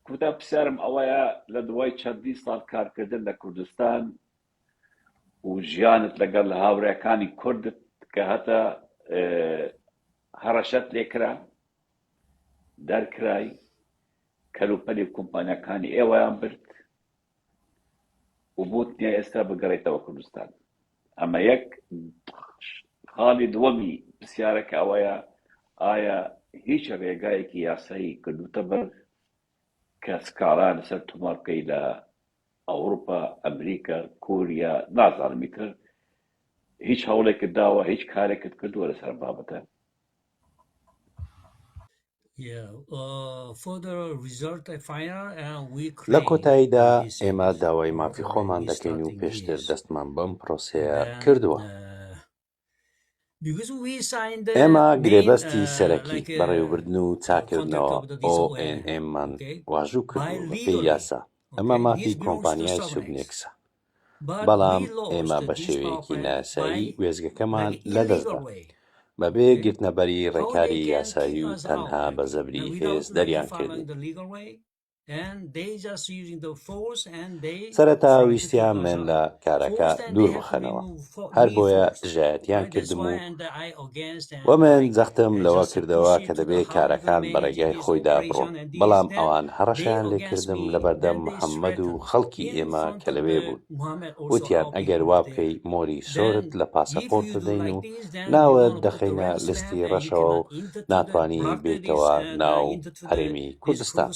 کۆتا پرسیارم ئەوەیە لە دوای چەندین ساڵ کارکردن لە کوردستان و ژیانت لەگەڵ هاوڕێکانی کوردت کە هەتا هەڕەشەت لێکرا دەرکرای کەلوپەلی کۆمپانیاکانی ئێوەیان برد و بۆت نیە ئێستا بگەڕێیتەوە کوردستان ئەمە یەک خاڵی دووەمی پرسیارەکە ئەوەیە ئایا هیچ ڕێگایەکی یاسایی کردوتە بەر کە سکاڵا لەسەر تۆمار بکەی لە ئەوروپا ئەمریکا کۆریا نازانم ئیتر هیچ هەوڵێکت داوە هیچ کارێکت کردووە لەسەر بابەتە لە کۆتاییدا ئێمە داوای مافی خۆمان دەکەین و پێشتر دەستمان بەم پرۆسەیە کردووە. ئێمە گرێبەستی سەرەکی بەڕێوەبردن و چاککردنەوە، ONM، مان واژوو کردووە بەپێی یاسا، ئەمە مافی کۆمپانیای سوبنێکسە. بەڵام ئێمە بە شێوەیەکی نایاسایی وێستگەکەمان لەدەستدا، بەبێ گرتنەبەری ڕێکاری یاسایی و تەنها بە زەبری هێز دەریانکردین. سەرەتا ویستیان من لە کارەکە دوور بخەنەوە، هەر بۆیە دژایەتیان کردم و وە من جەختم لەوە کردەوە کە دەبێ کارەکان بە ڕێگای خۆیدا بڕۆن، بەڵام ئەوان هەڕەشەیان لێ کردم لەبەردەم محەممەد و خەڵکی ئێمە کە لەوێ بوون، وتیان ئەگەر وا بکەی مۆری سۆرت لە پاسەپۆرت دەدەین و ناوت دەخەینە لستی ڕەشەوە و ناتوانی بێیتەوە ناو هەرێمی کوردستان.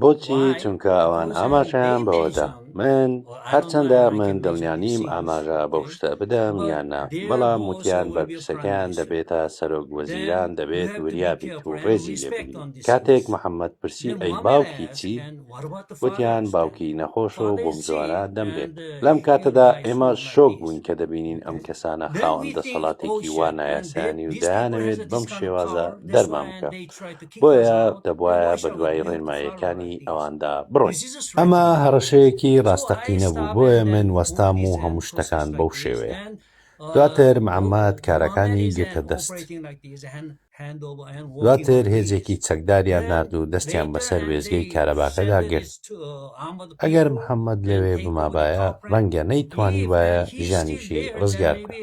بۆچی؟ چونکە ئەوان ئاماژەیان بەوە دا. من، هەرچەندە من دڵنیا نیم ئاماژە بەو شتە بدەم یان نا، بەڵام وتیان بەرپرسەکەیان دەبێتە سەرۆک وەزیران دەبێت وریا بیت و ڕێزی لێ بگریت. کاتێک محەمەد پرسی ئەی باوکی چی؟ وتیان باوکی نەخۆشە و بەم زووانە دەمرێت. لەم کاتەدا ئێمە شۆک بووین کە دەبینین ئەم کەسانە خاوەن دەسەڵاتێکی وا نایاسایانین و دەیانەوێت بەم شێوازە دەرمان بکەن. بۆیە دەبوایە بەدوای ڕێنماییەکانی ئەواندا بڕۆین. ئەمە هەڕەشەیەکی ڕاستەقینە بوو، بۆیە من وەستام و هەموو شتەکان بەو شێوەیە. دواتر محەممەد کارەکانی گرتە دەست. دواتر هێزێکی چەکداریان نارد و دەستیان بەسەر وێستگەی کارەباکەدا گرت. ئەگەر محەممەد لەوێ بمابایە، ڕەنگە نەیتوانیبایە ژیانیشی ڕزگار بکات.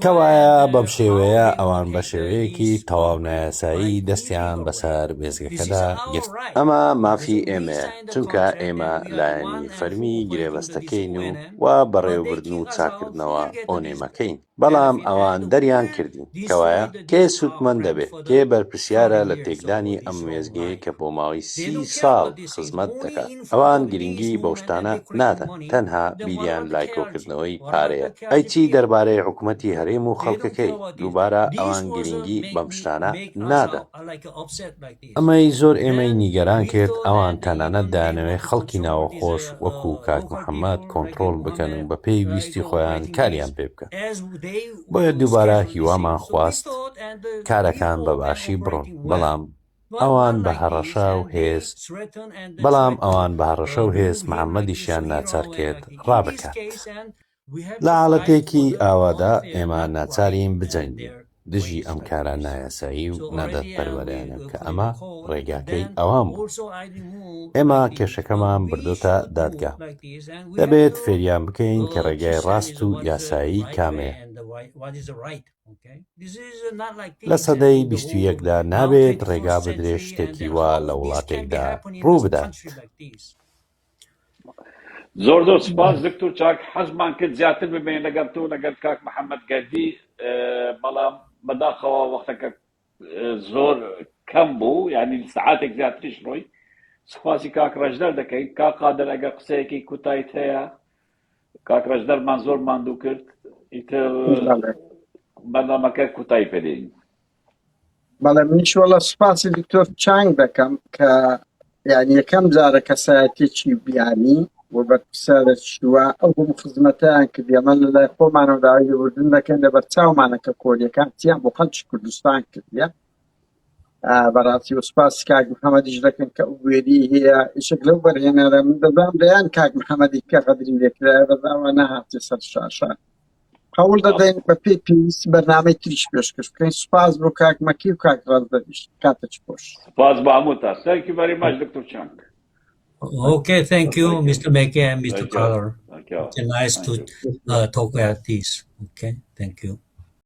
کەوایە بەم شێوەیە ئەوان بە شێوەیەکی تەواو نایاسایی دەستیان بەسەر وێستگەکەدا گرت. ئەمە مافی ئێمەیە، چونکە ئێمە لایەنی فەرمی گرێبەستەکەین و و بەڕێوەبردن و چاککردنەوە ئۆنێمەکەین. بەڵام ئەوان دەریان کردین. کەوایە کێ سوودمەند دەبێت؟ کێ بەرپرسیارە لە تێکدانی ئەم وێستگەیەی کە بۆ ماوەی سی ساڵ خزمەت دەکات؟ ئەوان گرنگی بەو شتانە نادەن، تەنها بیریان لای کۆکردنەوەی پارەیە. ئەی چی دەربارەی حکومەتی هەرێم و خەڵکەکەی؟ دووبارە ئەوان گرنگی بەم شتانە نادەن. ئەمەی زۆر ئێمەی نیگەران کرد، ئەوان تەنانەت دەیانەوێت خەڵکی ناوەخۆش وەکو کاک محەمەد کۆنتڕۆڵ بکەن و بەپێی ویستی خۆیان کاریان پێ بکەن. بۆیە دووبارە هیوامان خواست کارەکان بە باشی بڕۆن، بەڵام ئەوان بە هەڕەشە و هێز بەڵام ئەوان بە هەڕەشە و هێز محەمەدیشیان ناچار کرد ڕابکات. لە حاڵەتێکی ئاوادا ئێمە ناچارین بجەنگین دژی ئەم کارە نایاسایی و نادادپەروەرانە کە ئەمە ڕێگاکەی ئەوان بوو. ئێمە کێشەکەمان بردۆتە دادگا. دەبێت فێریان بکەین کە ڕێگای ڕاست و یاسایی کامەیە. لە سەدەی 21 دا نابێت ڕێگا بدرێت شتێکی وا لە وڵاتێکدا ڕووبدات. زۆر زۆر سپاس دکتور چاک حەزمان کرد زیاتر ببین لەگەڵ تۆ لەگەڵ کاک محەممەد گەردی بەڵام بەداخەوە وەختەکە زۆر کەم بوو یعنی سعاتێک زیاتریش ڕۆی سپاسی کاک ڕەشدەر دەکەین کاک قادر ئەگەر قسەیەکی کوتایت هەیە کاک ڕەشدەرمان زۆر ماندوو کرد ئیتر بەرنامەکە کوتایی پێدێین بەڵێ منیش وەڵا سوپاسی دکتۆر چانگ دەکەم کە یعنی یەکەم جارە کەسایەتێکی بیانی و بەرپرسیارێکی وا ئەو هەموو خزمەتیان کردی ئەمە لە لای خۆمانەوە داوای لێبوردن دەکەین لەبەر چاومانە کە کۆریەکان چیان بۆ خەڵکی کوردستان کردیە بەڕاستی و سوپاسی کاک محەممەدیش دەکەن کە ئەو بوێری هەیە یەکێک لەو بەرهێنەرە من دەزانم دەیان کاک محەممەدی کە غەدری لێکرایە بەزاوە نەهاتێ سەر شاشە هەوڵ دەدەین بە پێی پێویست بەرنامەی تریش پێشکەش بکەین سوپاس بۆ کاک مەکی و کاک ڕازدەریش کاتێکی خۆش سپاس بۆ هەمووتان Thank you very much دکتۆر چانگ Okay, thank you, Thank you. Mr. Meke and Mr. Thank you. Carter. Thank you. It's nice Thank to you. uh, talk about this. Okay, thank you.